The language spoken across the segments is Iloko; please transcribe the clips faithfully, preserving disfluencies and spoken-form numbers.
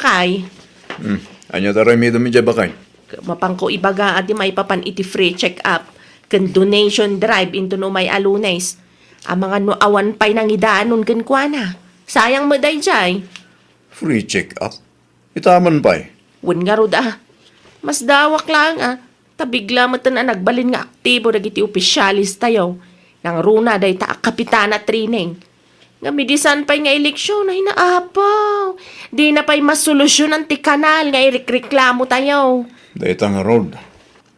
Kay, Hmm. Ania ti aramidem idiay baket? Mapanko ibaga a ti maipapan iti free check-up ken donation drive inton umay a Lunes. Amangan no awan pay nangidanon kenkuana. Sayang met daydiay. Free check-up? Ita man pay? Wen ngarud a. Masdawak laeng a. Ta bigla metten a nagbalin nga aktibo dagiti opisyales tayo. Nangruna dayta a kapitana training. Ngem idi saan pay nga eleksion, ay naapaw. Dina pay masolusionan ti kanal nga irikreklamo tayo. Dayta ngarud.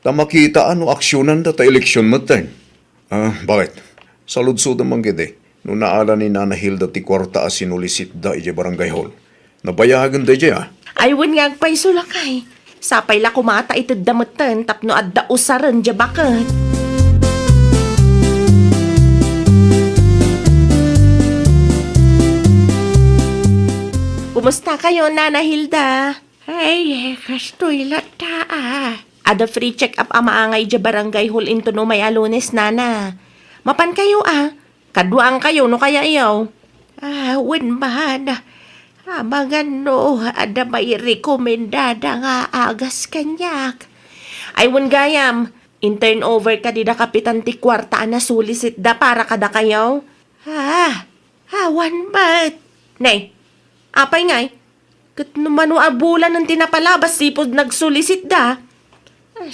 Ta makita a no aksionanda ta eleksion metten. Ah, baket? Saludsodem man ketdi no naala ni Nana Hilda ti kuarta a sinulisitda idiay barangay hall. Nabayagen daydiay, a? Ay, wen nga agpayso, lakay. Sapay la koma ta itedda metten tapno adda usaren diay baket. Kumusta kayo, Nana Hilda? Ay, eh, kastoy latta, a. Adda free check-up a maangay idiay barangay hall inton umay a Lunes, Nana. Mapan kayo, a. Kaduaan kayo no kayayo. Ah, wen man. Amangan no adda mairekomendada nga agas kaniak. Ay, wen gayam, in-turnover kadi da kapitan ti kuarta a nasulisitda para kadakayo? Ah, awan met. Ne, apay ngay? Ket no mano a bulanen ti napalabas, sipud nagsulisitda.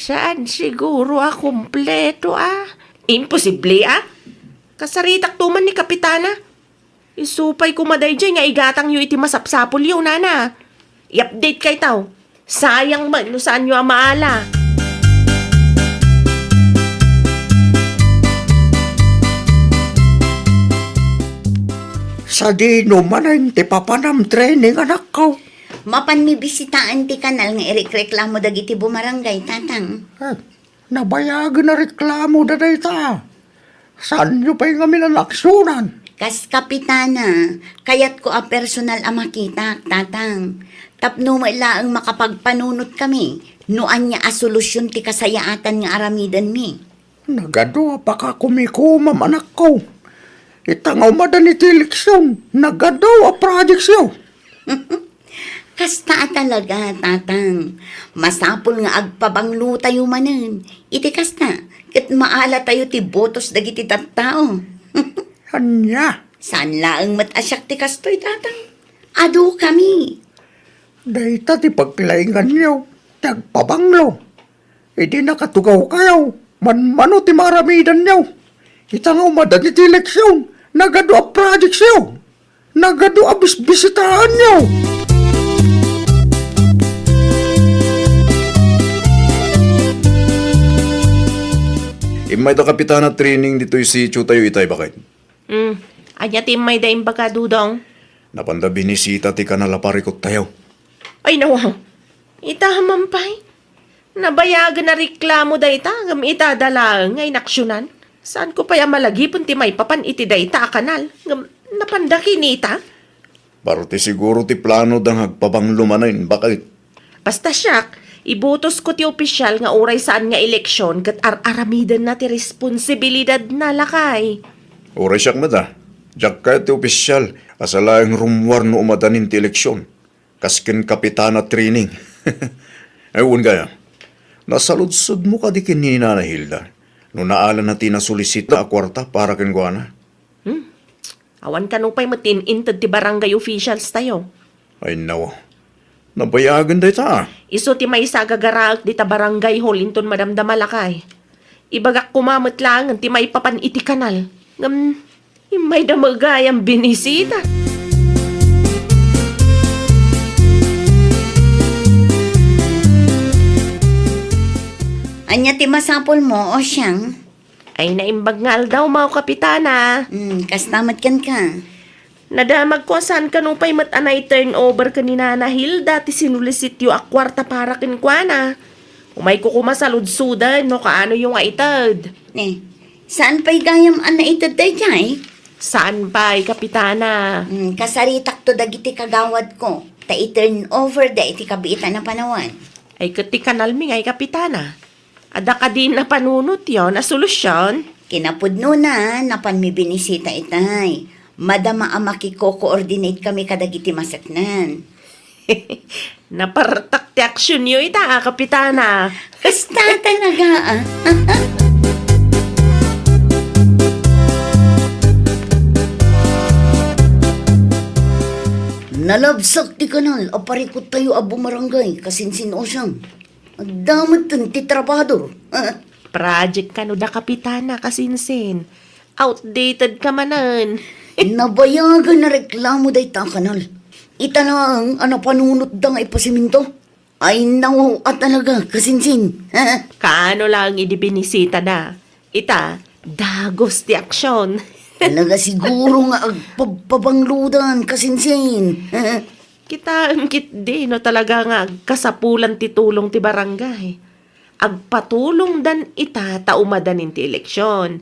Saan siguro a kumpleto, a? Imposible, a? Kasaritak to man ni Kapitana. Isu pay koma daydiay nga igatangyo iti masapsapulyo, Nana. I-update kayto. Sayang man no saanyo a maala. Sadino manen ti papanam training, anakko? Mapanmi bisitaen ti kanal nga irekreklamo dagiti bumarangay, Tatang. Eh, nabayagen a reklamoda dayta. Saanyo pay ngamin a naaksionan? Kas kapitana, kayatko a personal a makitak, Tatang. Tapno met laeng makapagpanunotkami no ania a solusion ti kasayaatan nga aramidenmi. Nagadu a pakakumikomam, anakko. Ita nga umadan iti eleksion, nagadu a projectsyo. Kasta a talaga, Tatang. Masapul nga agpabanglotayo manen. Iti kasta, ket maalatayo ti botos dagiti tattao. Ania? Saan laeng met a siak ti kastoy, Tatang. Adukami. Dayta ti paglainganyo ti agpabanglo. Idi nakatugawkayo, manmano ti maaramidanyo. Ita nga umadan iti eleksion, nagadu a projectsyo. Nagadu a bisbisitaanyo. Immayda, Kapitana, training ditoy sitio tayo itay, baket? Hmm. Ania ti immayda imbaga, Dudong? Napanda binisita ti kanal a parikut tayo. Ay, nawa. Ita man pay. Nabayagen a reklamo dayta, ngem ita da laeng nga inaksionan. Saanko pay a malagipen ti maipapan iti dayta a kanal, ngem napanda kinita? Parte siguro ti planoda nga agpabanglo manen, baket? Basta siak, ibotosko ti opisyal nga uray saan nga eleksion ket ar-aramidenna ti responsibilidadna, lakay. Uray siak met a, diak kayat ti opisyal a salaeng rummuar no umadanin ti eleksion. Kas ken Kapitana Training. Ay, wen gayam. Nasaludsodmo kadi ken ni Nana Hilda no naalana ti nasulisita a kuarta para kenkuana? Hmm. Awan kano pay met ti in-inted ti barangay officials tayo. Ay, nawa. Nabayagen dayta, a. Isu ti maysa a gagaraek dita barangay hall inton madamdama, lakay. Ibagak koma met laengen ti maipapan iti kanal. Ngem, immayda met gayam binisita. Ania ti masapulmo, Osiang? Ay, naimbag nga aldawmo, Kapitana. Hmm, kasta met kenka. Nadamagko a saan kano pay met a nai-turnover ken ni Nana Hilda ti sinulisityo a kuarta para kenkuana. Umayko koma saludsoden no kaanoyo nga ited. Ne, saan pay gayam a naited daydiay? Saan pay, Kapitana? Hmm, kasaritakto dagiti kagawadko, ta i-turnover da iti kabiitan a panawen. Ay, ket ti kanalmi ngay, Kapitana. Adda kadi napanunotyo a solusion? Kinapudnona, napanmi binisita itay. Madama a makiko-coordinate kami kadagiti maseknan. Napartak ti aksionyo ita, a, Kapitana. Kasta talaga, ah. Nalabsak ti kanal a parikut tayo a bumarangay, kasinsin Ocean. Adda met ti trabahador. Project kano da Kapitana, kasinsin. Outdated ka manen. Nabayagan a reklamo dayta a kanal. Ita laeng a napanunotda nga ipasiminto. Ay, nawaw a talaga, kasinsin. Kaano laeng idi binisita da? Ita, dagos ti aksion. Talaga siguro nga agpabpabangludan, kasinsin. Kitaem ketdi no talaga nga agkasapulan ti tulong ti barangay. Agpatulongdan ita ta umadanin ti eleksion.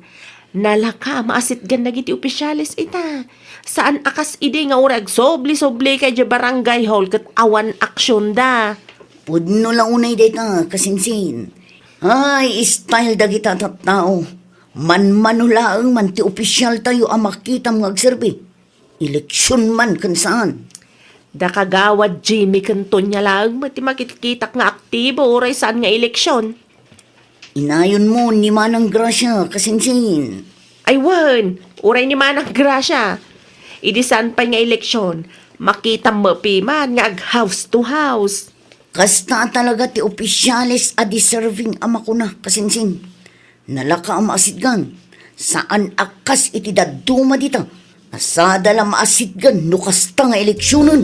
Nalaka a maasitgan dagiti opisyales ita. Saan a kas idi nga uray agsubli-subli kay idiay barangay hall ket awan aksionda. Pudno la unay dayta, kasinsin. Ay, style dagita tattao. Manmano laeng man ti opisyaltayo a makitam nga agserbi. Eleksion man ken saan. Da Kagawad Jimmy ken Tonya laeng met ti makitkitak nga aktibo uray saan nga eleksion. Inayonmo ni Manang Gracia, kasinsin. Ay wen, uray ni Manang Gracia. Idi saan pay nga eleksion, makitam met piman nga ag-house to house. Kasta talaga ti opisyales a deserving a makuna, kasinsin. Nalaka a maasitgan. Saan a kas iti dadduma dita. Asada la maasitgan no kasta nga eleksionen.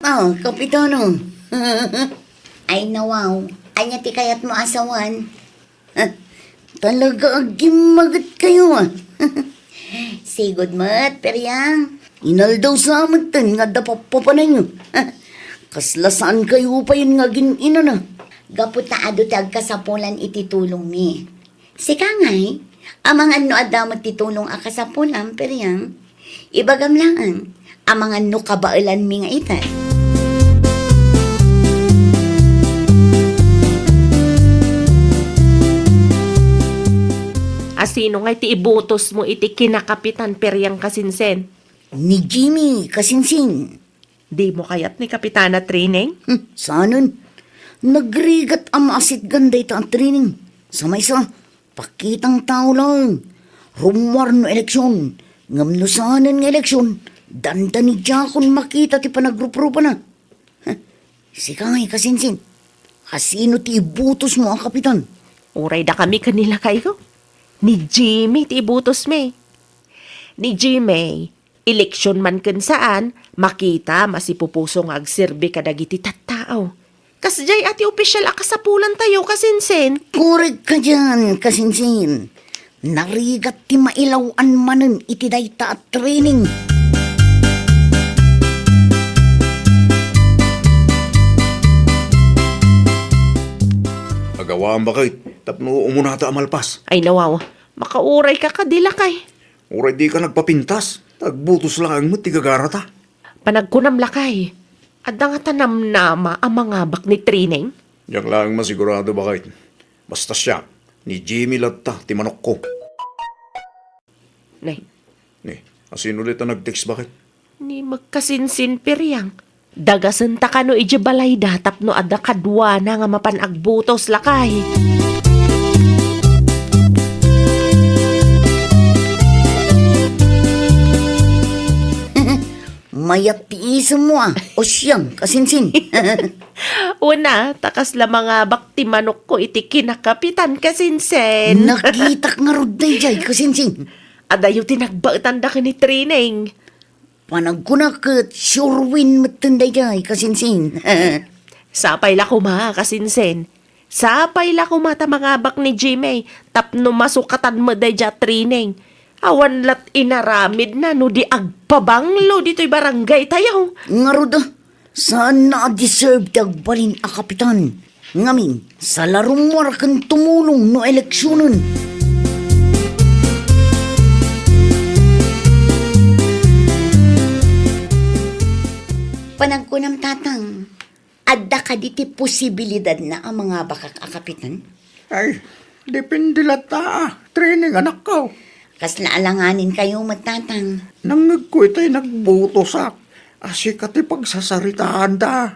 Oh, Kapitano. Ay, nawaw. Ania ti kayatmo a sawen? Talaga a gimmaget kayo, ah. Sigud met, Periang. Inaldaw sa metten nga adda pappapananyo. Kasla saan kayo payen nga agin-inana. Gapu ta adu ti agkasapulan iti tulongmi. Sika ngay, amangan no adda met ti tulong a kasapulam, Periang. Ibagam laeng, amangan no kabaelanmi nga ited. Asino ngay ti ibutosmo iti kinakapitan, Periang Kasinsin? Ni Jimmy Kasinsin. Dimo kayat ni Kapitana Trining? Hmm, saanen. Nagrigat a maasitgan dayta a Trining. Sa maysa, pakitang tao laeng. Rummuar no eleksion. Ngem no saanen nga eleksion, dandani diakon makita ti panagruprupana. Huh, sika ngay, Kasinsin. Asino ti ibutosmo a kapitan? Uray dakami ken ni lakayko. Ni Jimmy ti ibutosmi. Ni Jimmy, eleksion man ken saan, makita masipupuso nga agserbi kadagiti tattao. Kasdiay a ti opisial a kasapulantayo, Kasinsin. Korek ka dian, Kasinsin. Narigat ti mailaw-an manen iti dayta a Trining. Agawam, baket, tapno umunata a malpas. Ay, nawaw. Makauray ka kadi, lakay. Uray di ka nagpapintas, ta agbutos laeng met ti gagarata. Panagkunam, lakay, adda ngata namnama a mangabak ni Trining? Diak laeng masigurado, baket. Basta siak, ni Jimmy latta ti manokko. Nay. Ni, asino dayta nag-text, baket? Ni Magkasinsin, Periang. Dagasenta kano idiay balayda tapno adda kaduana nga mapan agbutos, lakay. Mayat ti isemmo, a. O siak, Kasinsin. Una, ta kasla mangabak ti manokko iti kinakapitan, Kasinsin. Nakitak ngarud daydiay, Kasinsin. Adayo ti nagbaetanda ken ni Trining. Panagkunak ket sure win metten daydiay, Kasinsin. Sapay la koma, Kasinsin. Sapay la koma ta mangabak ni Jimmy tapno masukatan met daydiay a Trining. Awan lat inaramidna no di agpabanglo ditoy barangaytayo. Ngarud, a, saanna a deserve ti agbalin a kapitan. Ngamin, sala rummuar ken tumulong no eleksionen. Panagkunam, Tatang, adda kadi ti posibilidadna a mangabakak a kapitan? Ay, depende latta, a. Trining, anakko. Kasla alanganin kayo met, Tatang. Nangngegko itay nagbutosak a sika ti pagsasaritaanda.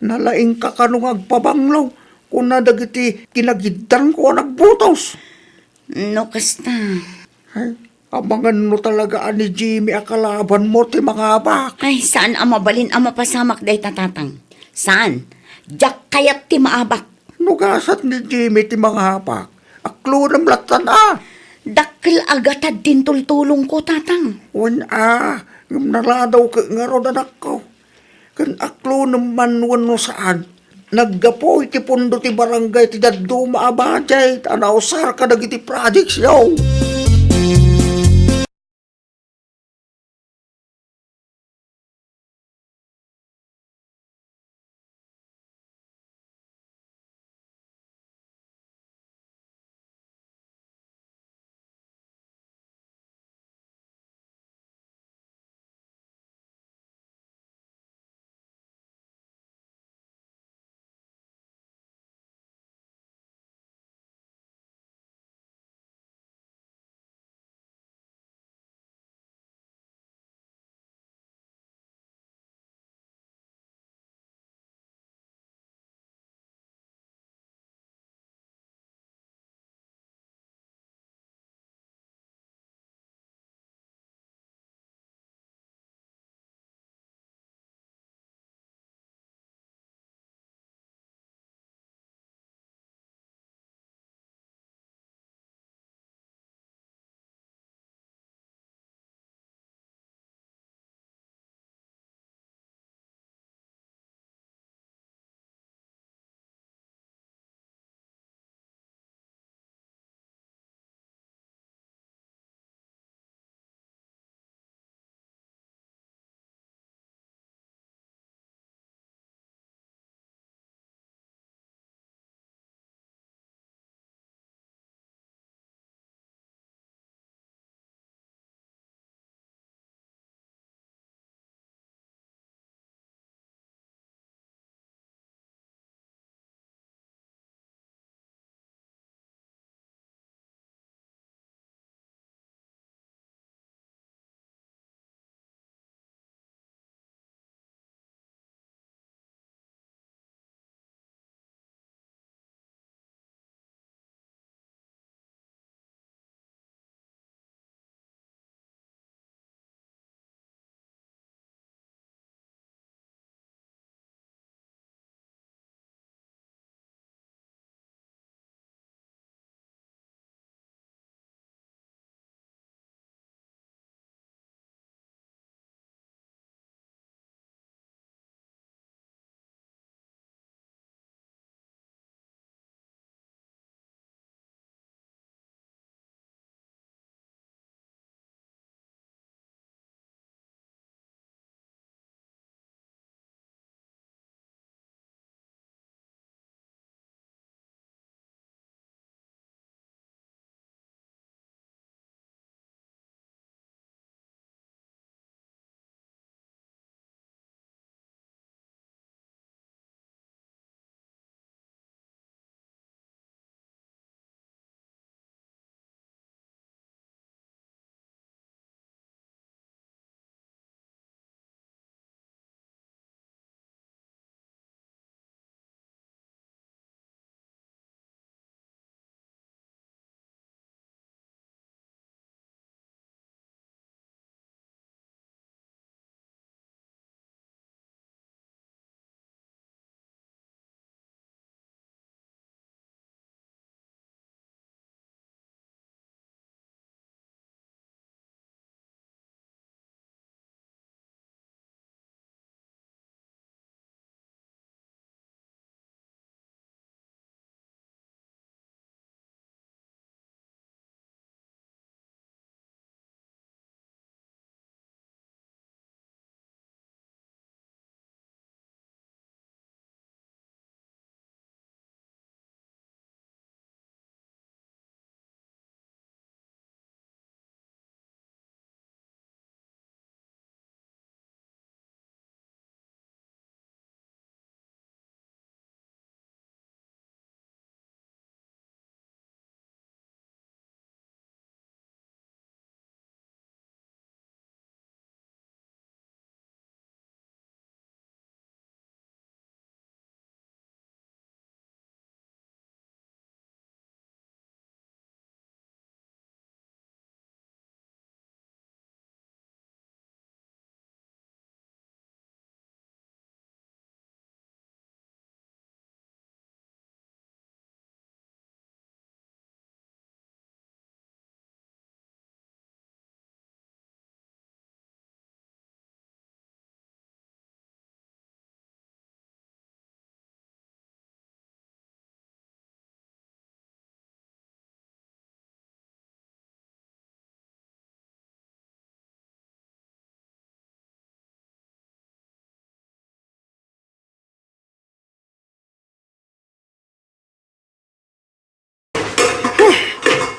Nalaingka kano nga agpabanglo, kuna dagiti kinagiddanko a nagbutos. No kasta. Ay, amangan no talaga a ni Jimmy a kalabanmo ti mangabak. Ay, saan a mabalin a mapasamak dayta, Tatang. Saan? Diak kayat ti maabak. No gasat ni Jimmy ti mangabak, aklonem lattan, a. Dakkel a gatad ti intultulongko, Tatang. Wen, a, ngem naladaw ket ngarud, anakko. Ken aklonem man wenno saan, naggapu iti pundo ti barangay ti dadduma a budget a nausar kadagiti projectsyo.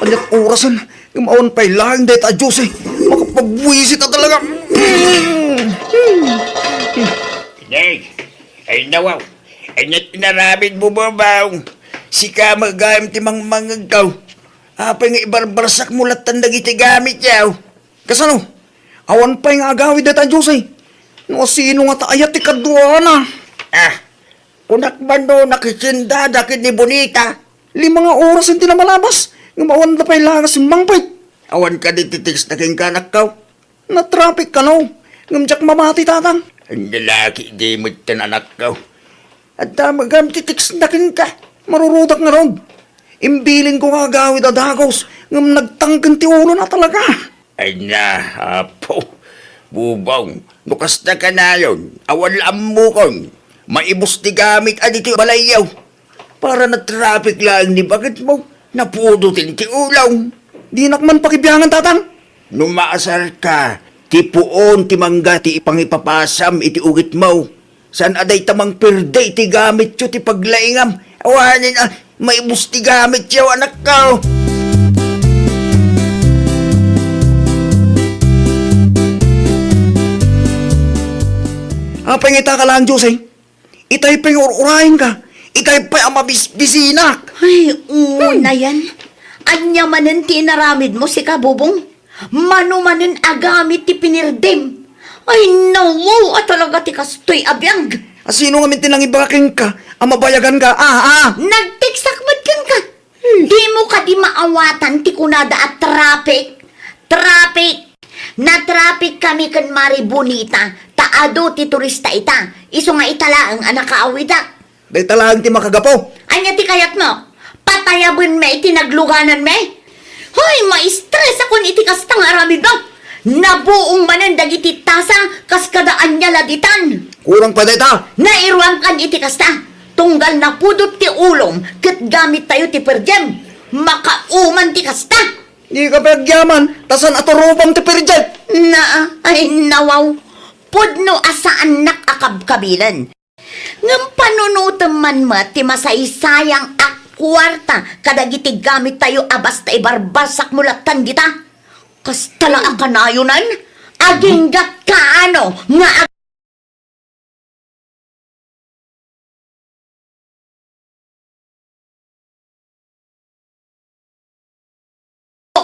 Ket orasen, ngem awan pay laeng dayta a Dios, eh. Makapagbuisit a talaga. Nay, ay nawaw. Ay nat inaramid mo, Bobong. Sika met gayam ti mangmangegko. Apay nga ibarbarsak mo lattan dagiti gamityo? Kasano? Awan pay nga agawid dayta a Dios, eh. No asino nga ta aya ti kaduana? Ah, kunak man no nakisendada ken ni Bonita. Lima nga oras ti namalabas, ngem awan da pay la nga simmangpet. Awan kadi ti text na kenka, anakko? Na-traffic kano, ngem diak mamati, Tatang. Ania la ketdi metten, anakko? Adda met gayam ti text na kenka. Marurudak ngarud. Imbilinko nga agawid a dagus, ngem nagtangken ti ulona talaga. Ay na, Apo. Bubong, no kasta kanayon, awan la ammokon. Maibus ti gamit a ditoy balayyo. Para na-traffic laeng ni baketmo, napudoten ti ulom. Dinak man pakibiangan, Tatang. No maasarka, ti puon ti mangga ti ipangipapasam iti ugitmo. Saan a dayta mangperde iti gamityo ti paglaingam. Awanen a, maibus ti gamityo, anakko. Apay nga ita ka laeng, Jose? Itay pay nga ur-urayenka. Itay pay a mabisbisinak. Ay, oo, Hmm. na yan. Ania manen ti inaramidmo, sika, Bubong? Mano manen a gamit ti pinirdem? Ay, nawaw a talaga ti kastoy a biag. A sino ngamin ti nangibaga kenka a mabayaganka? Ah, ah. Nagtekstak met kenka. Hmm. Dimo kadi maawatan ti kunada a traffic? Traffic! Na-traffic kami ken Mari Bonita, ta adu ti turista ita, isu nga ita laeng a nakaawidak. Dayta laeng ti makagapu. Ania ti kayatmo? Patayabenmi iti naglugananmi? Hoy, ma-stress akon iti kasta nga aramidmo. Nabuong manen dagiti tasa kas kada ania la ditan. Kurang pa dayta. Nairuamkan iti kasta. Tunggal napudot ti ulom ket gamittayo ti per diem. Makauman ti kasta. Dika pay agyaman, ta saan a turupam ti per diem. Na, ay, nawaw. Pudno a saannak a kabkabilen. Ngem panunotem man met ti masaysayang a kuarta kadagiti gamittayo a basta ibarbarsakmo lattan dita. Kasta la a kanayonan, agingga kaano nga ag-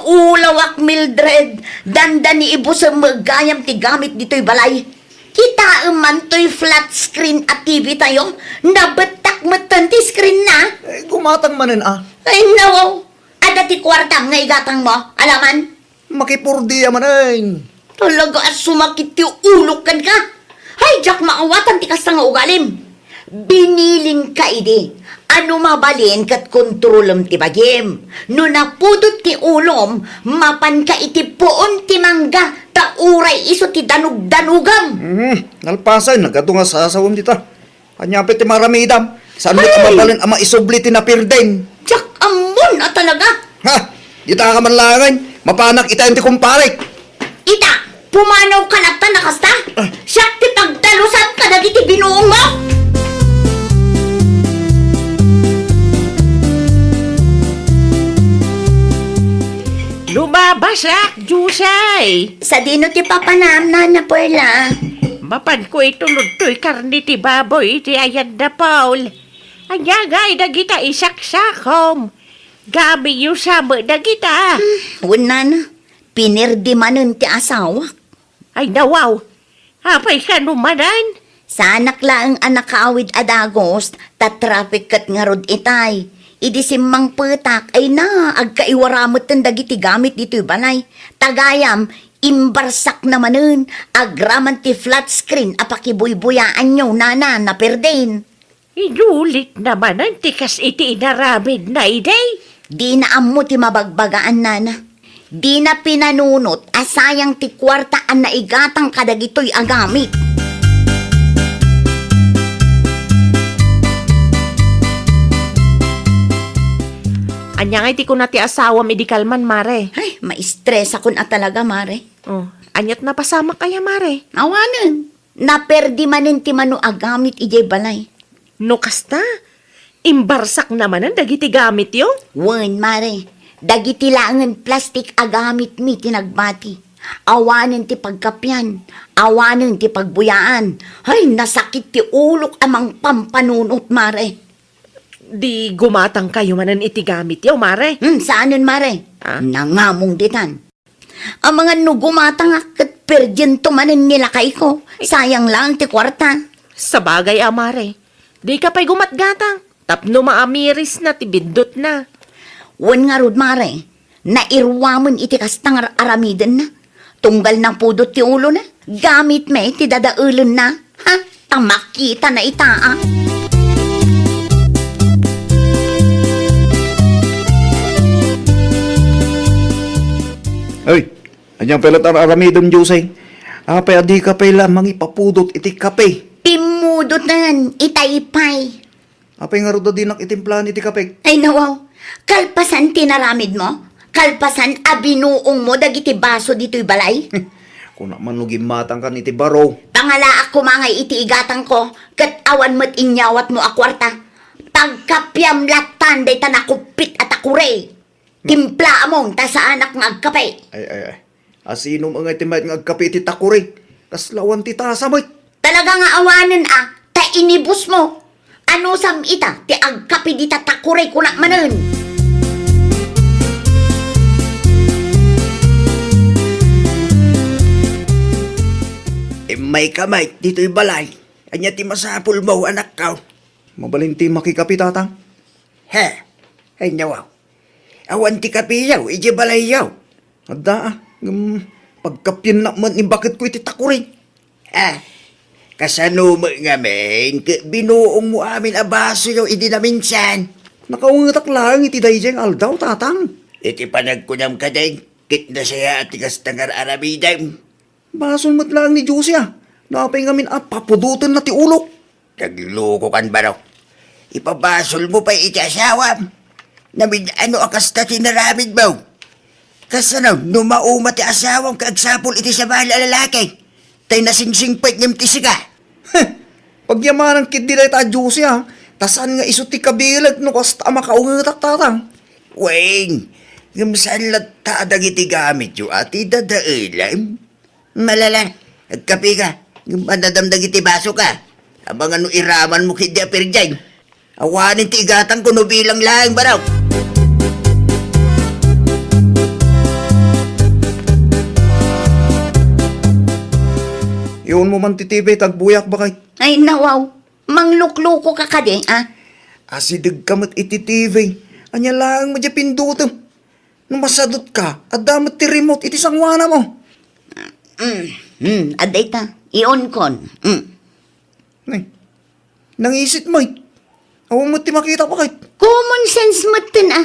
Ulawak, Mildred, dandani ibusem met gayam ti gamit ditoy balay. Kitaem man toy flat screen a T V tayo, nabettak metten ti screen na. Eh, gumatang manen, ah. Ay, nawaw. Adda ti kuartam nga igatangmo, alaman? Makipurdia manen. Talaga a sumakit ti ulok kenka. Ay, diak maawatan ti kasta nga ugalim. Binilinka idi a no mabalin ket kontrolem ti bagim. No napudot ti ulom, mapanka iti puon ti mangga, ta uray isu ti danugdanugam. Hmm, nalpasen, nagadu nga sasawem dita. Ania pay ti maramidam? Saan met a mabalin a maisubli ti napirdem? Diak ammon a talaga. Ha? Dita ka man laengen. Mapanak itaen ti kumparek. Ita, pumanawka latta a kasta? Ah. Siak ti pagdalusan kadagiti binuongmo. Lumabasak, Jose! Sadino ti papanam, Nana Perla? Mapanko itulod toy karne ti baboy iti ayan da Paul. Ania ngay dagita isaksakom? Gamityo sa met dagita. Hmm, wen, Nana, pinirdi manen ti asawak. Ay, nawaw. Apay kano manen? Saanak laeng a nakaawid a dagus, ta traffic ket ngarud itay. Idi simmangpetak, ay na, agkaiwara metten dagiti gamit ditoy balay. Ta gayam, imbarsakna manen, agraman ti flat screen a pakibuybuyaanyo, Nana, napirdem. Inulitna manen ti kas iti inaramidna idi. Dina ammo ti mabagbagaan, Nana. Dina pinanunot a sayang ti kuarta a naigatang kadagitoy a gamit. Ania ngay ti kuna ti asawam idi kalman, Mare? Ay, maistresakon a talaga, Mare. Oh, aniat napasamak aya, Mare? Awanen. Naperdi manen ti mano a gamit idiay balay. No kasta, imbarsakna manen dagiti gamityo? Wen, Mare. Dagiti laengen plastik a gamitmi ti nagbati. Awanen ti pagkapian, awanen ti pagbuyaan. Ay, nasakit ti ulok a mangpampanunot, mare. Di gumatangkayo manen iti gamityo, mare? Hmm, saanen, mare. Ah? Nangamong ditan. Amangan no gumatangak ket perdiento manen ni lakayko. Sayang lang ti kuarta. Sabagay a, mare. Dika pay gumatgatang. Tapno maamirisna ti biddutna. Wen ngarud, mare, nairuamen iti kasta nga ar-aramidenna. Tunggal napudot ti ulona, gamitmi ti dadaelenna. Ha? Ta makitana ita, a. Ay, ania pay la ti ar-aramidem, Jose? Apay a dika pay la mangipapudot iti kape? Pimmudoten, itay pay. Apay ngarud a dinak itimplaen iti kape? Ay, nawaw. Kalpasan ti naramidmo? Kalpasan a binuongmo dagiti baso ditoy balay? Kuna man no gimmatangkan iti baro. Pangalaak koma ngay iti igatangko, ket awan met inyawatmo a kuarta. Pagkapiam lattan dayta nakuppit a takuri. Timplaamon ta saanak nga agkape. Ay, ay, ay. Asino ngay ti mayat nga agkape iti takuri? Kasla awan ti tasa met. Talaga nga awanen a, ta inibusmo. Anusam ita ti agkape dita takuri, kunak manen. Immayka met ditoy balay. Ania ti masapulmo, anakko? Mabalin ti makikape, tatang. He, ay, nawaw. Awan ti kapeyo idiay balayyo. Adda, a. Ngem pagkapiennak met ni baketko iti takuri. A, kasano met ngamin ket binuongmo amin a basoyo idi naminsan? Nakaungetak laeng iti daydiay nga aldaw, tatang. Iti panagkunam kadi, ket nasayaat ti kasta nga ar-aramidem. Basol met laeng ni Jose, a. Napay ngamin a papudotenna ti ulok. Naglokokan, baro. Ipabasolmo pay iti asawam. Namin-ano a kasta ti naramidmo? Kasano no mauma ti asawam ket agsapul iti sabali a lalaki? Tay nasingsingpet ngem ti sika. Heh! Pagyamanan ketdi dayta a Jose, a. Ta saan nga isu ti kabileg no kasta a makaungetak, tatang. Wen, ngem saan latta a dagiti gamityo a ti dadaelem? Malala, agkapeka. Ngem adda dagiti basoka. Amangan no iramanmo ketdi a perdiay. Awanen ti igatangko no bilang laeng, baro. Iunmo man ti T V, ta agbuyak, baket. Ay, nawaw. Mangluklukoka kadi, a? Asidegka met iti T V. Ania laeng met diay pindutem? No masadutka, adda met ti remote iti sangoanamo. Mm, mm, adda ita. Iunkon. Mm. Nay, nangisit met. Awan met ti makita, baket. Common sense metten, a.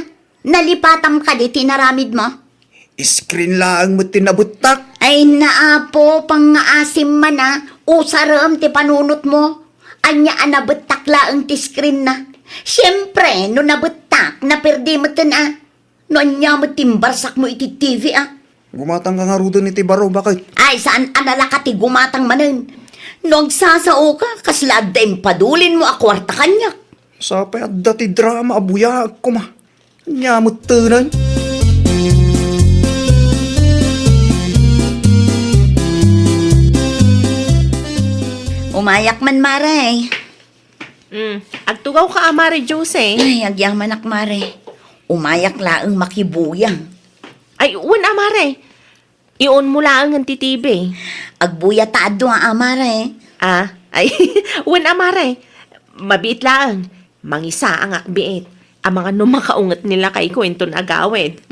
Nalipatam kadi ti naramidmo? Screen laeng met ti nabettak. Ay, naapo, pangngaasim man, a. Usarem ti panunotmo. Ania a nabettak laeng ti screen na? Siempre, no nabettak, naperdi metten, a. No ania met ti imbarsakmo iti T V, a? Gumatangka ngaruden iti baro, baket. Ay, saan a nalaka ti gumatang manen. No agsasaoka, kasla adda impadulinmo a kuarta kaniak. Sapay adda ti drama a buyaag koma. Ania metten, a? Umayak man, mare. Mm, agtugawka a, Mare Jose? Ay, agyamanak, mare. Umayak laeng makibuyang. Ay, wen a, mare. Iunmo laengen ti T V. Agbuya ta adu a, mare. A, ay, wen a, mare. Mabiit laeng. Mangisaangak biit. Amangan no makaunget ni lakayko inton agawid.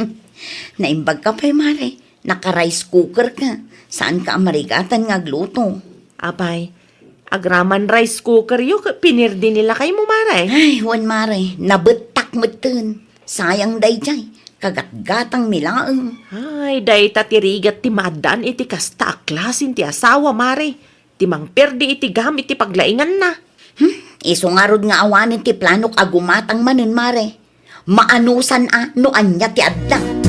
Naimbagka pay, mare. Naka-rice cooker ka. Saanka a marigatan nga agluto. Apay, agraman rice cooker yo ket pinirdi ni lakaymo, mare. Ay, wen, mare, nabettak metten. Sayang daydiay. Kagatgatangmi laeng. Ay, dayta ti rigat ti maaddaan iti kasta a klasen ti asawa, mare. Ti mangperdi iti gamit ti paglainganna. Hmm? Isu ngarud nga awanen ti planok a gumatang manen, mare. Maanusan a no ania ti adda.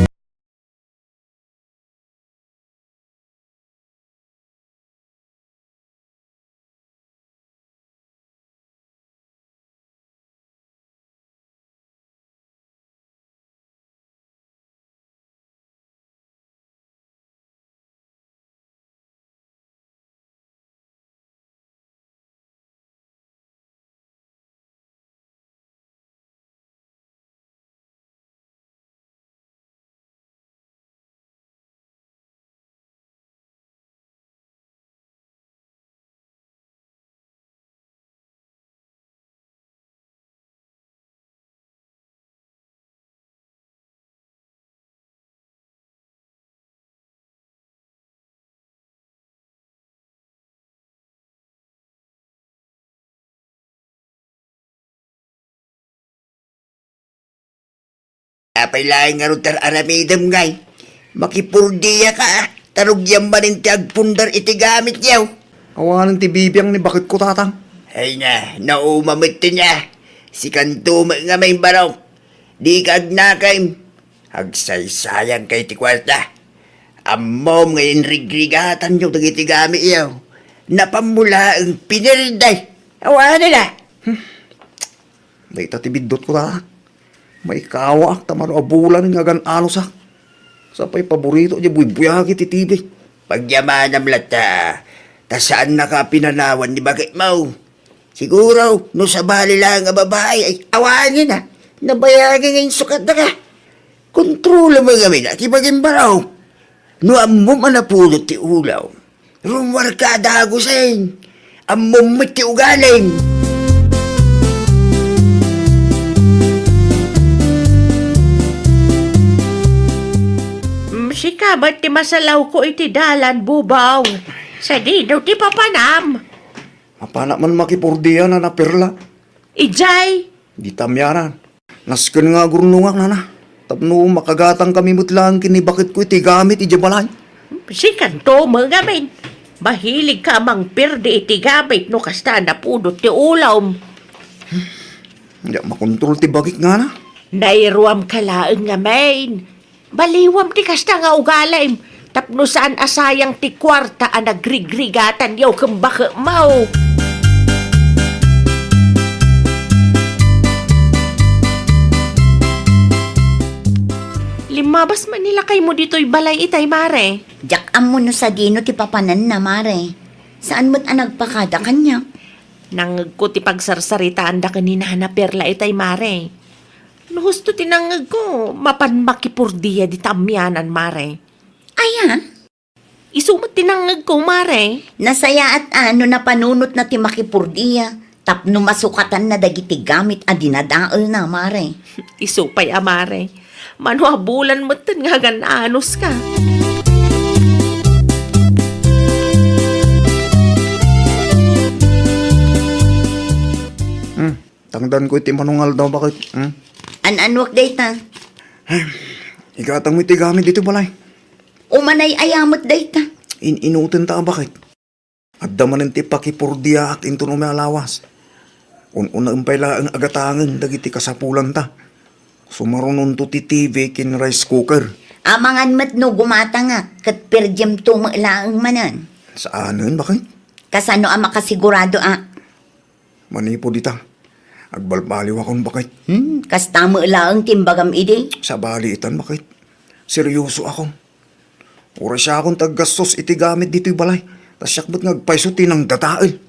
Apay laeng ngarud ti ar-aramidem ngay? Makipurdiaka, ah. Ta rugiam manen ti agpundar iti gamityo. Awanen ti bibiang ni baketko, Tatang. Ay na, nauma met ti na. Sikanto met nga maimbaraw. Dika agnakem. Agsaysayangka iti kuarta. Ammom nga inrigrigatanyo dagiti gamityo. Napammulaeng pinirdi. Awanen a. Hmm. Dayta ti biddutko, Tatang. Maikawaak ta mano a bulan nga agan-anusak. Sa pay paborito diay buybuyagi ti T V. Pagyamanam latta, ta saannaka a pinanawan ni baketmo. Siguro, no sabali laeng a babai, ay awanen a. Nabayagi nga insukatdaka. Kontrolam ngamin a ti bagimbaraw. No ammom a napudot ti ulaw, rummuarka a dagusen. Ammom met ti ugalim. Mm, sika met ti masalawko iti dalan, Bubong. Sadino ti papanam? Mapanak man makipurdia, Nana Perla. Idiay? Dita amianan. Nasken nga agurnongak, Nana. Tapno makagatangkami met laeng ken ni baketko iti gamit idiay balay. Sikanto met ngamin. Mahiligka a mangpirdi iti gamit no kasta a napudot ti ulawm. Diak makontrol ti bagik, Nana. Nairuamka laeng ngamin. Baliwam ti kasta nga ugalim, tapno saan a sayang ti kuarta a nagrigrigatanyo ken baketmo. Limmabas man ni lakaymo ditoy balay itay, Mare. Diak ammo no sadino ti papananna, Mare. Saan met a nagpakada kaniak. Nangngegko ti pagsarsaritaanda ken ni Nana Perla itay, Mare. No husto ti nangngegko, mapan makipurdia dita amianan, Mare. Aya? Isu met ti nangngegko, Mare. Nasayaat a no napanunotna ti makipurdia, tapno masukatanna dagiti gamit a dinadaelna, Mare. Isu pay a, Mare. Mano a bulan metten nga agan-anuska. Hmm. Tangdanko iti mano nga aldaw, baket. Hmm? An-anuak dayta? Ay, igatangmo iti gamit ditoy balay. Umanay aya met dayta? In-inutenta a baket. Adda manen ti pakipurdiaak inton umay a lawas. Un-unaem pay laeng a gatangen dagiti kasapulanta. Sumarunonto ti T V ken rice cooker. Amangan met no gumatangak ket pirdimto met laeng manen. Saanen, baket? Kasano a makasiguradoak? Manipud ita, agbalbaliwakon, baket. Hmm, kasta met laeng ti imbagam idi? Sabali itan, baket. Seryosoakon. Uray siakon ti aggastos iti gamit ditoy balay. Ta siak met nga agpayso ti nangdadael.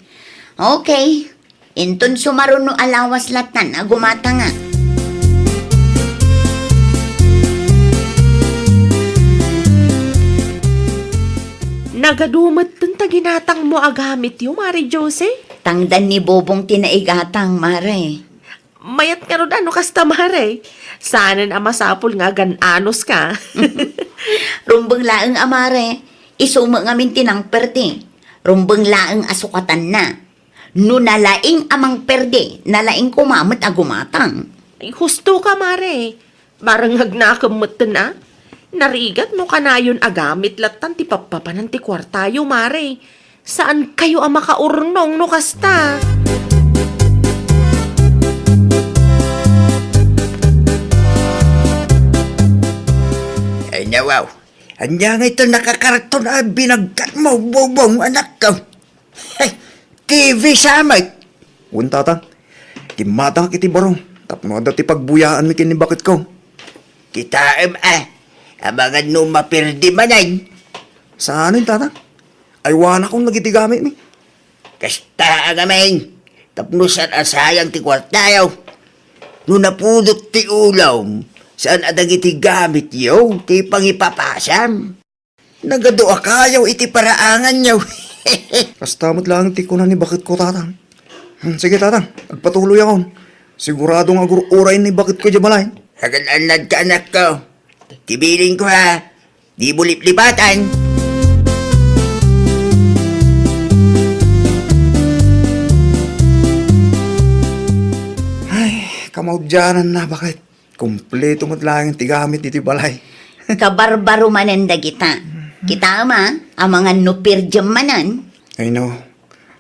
Okay. Inton sumaruno a lawas lattan a gumatangak. Nagadu metten ta ginatangmo a gamityo, Mare Jose? Tangdan ni Bobong ti naigatang, Mare. Mayat ngarud a no kasta, Mare. Saanen a masapul nga agan-anuska. Rumbeng laeng a, Mare. Isu met ngamin ti nangperdi. Rumbeng laeng a sukatanna. No nalaing a mangperdi, nalaing koma met a gumatang. Ay, husto ka, Mare. Bareng agnakem metten a. Narigat no kanayon a gamit lattan ti pappapanan ti kuartayo, Mare. Saankayo a makaurnong no kasta. Ay, nawaw. Ania ngay ta nakakarton a binagkat mo, Bobong, anakko? Ay, T V sa met. Wen, Tatang. Kimmatangak iti barong tapno adda ti pagbuyaanmi ken ni baketko. Kitaem a, amangan no maperdi manen. Saanen, Tatang. Aywanakon dagiti gamitmi. Kasta a ngamin, tapno saan a sayang ti kuartayo. No napudot ti ulom, saan a dagiti gamityo ti pangipapasam. Nagaduakayo iti paraanganyo. Kasta met laeng ti kuna ni baketko, Tatang. Hmm, sige, Tatang, agpatuloyakon. Sigurado nga agur-uray ni baketko idiay balay. Agan-annadka, anakko. Ti bilinko, ha? Di mo liplipatan. Ay, kamaudiananna, baket. Kompleto met laeng ti gamit ditoy balay. Kabarbaro manen dagita. Kitaem a, amangan no per diem manen. Ay no,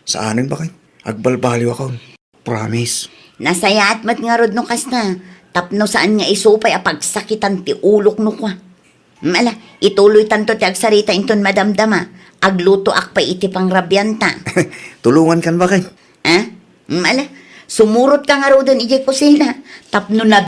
saanen baket. Agbalbaliwakon. Promise. Nasayaat met ngarud no kasta, tapno saan nga isu pay a pagsakitan ti ulok no kua. Ala, ituloytanto ti agsarita inton madamdama. Aglutoak pay iti pangrabianta. Tulongankan baket. Ah? Ala, sumurotka ngaruden idiay kusina, tapno na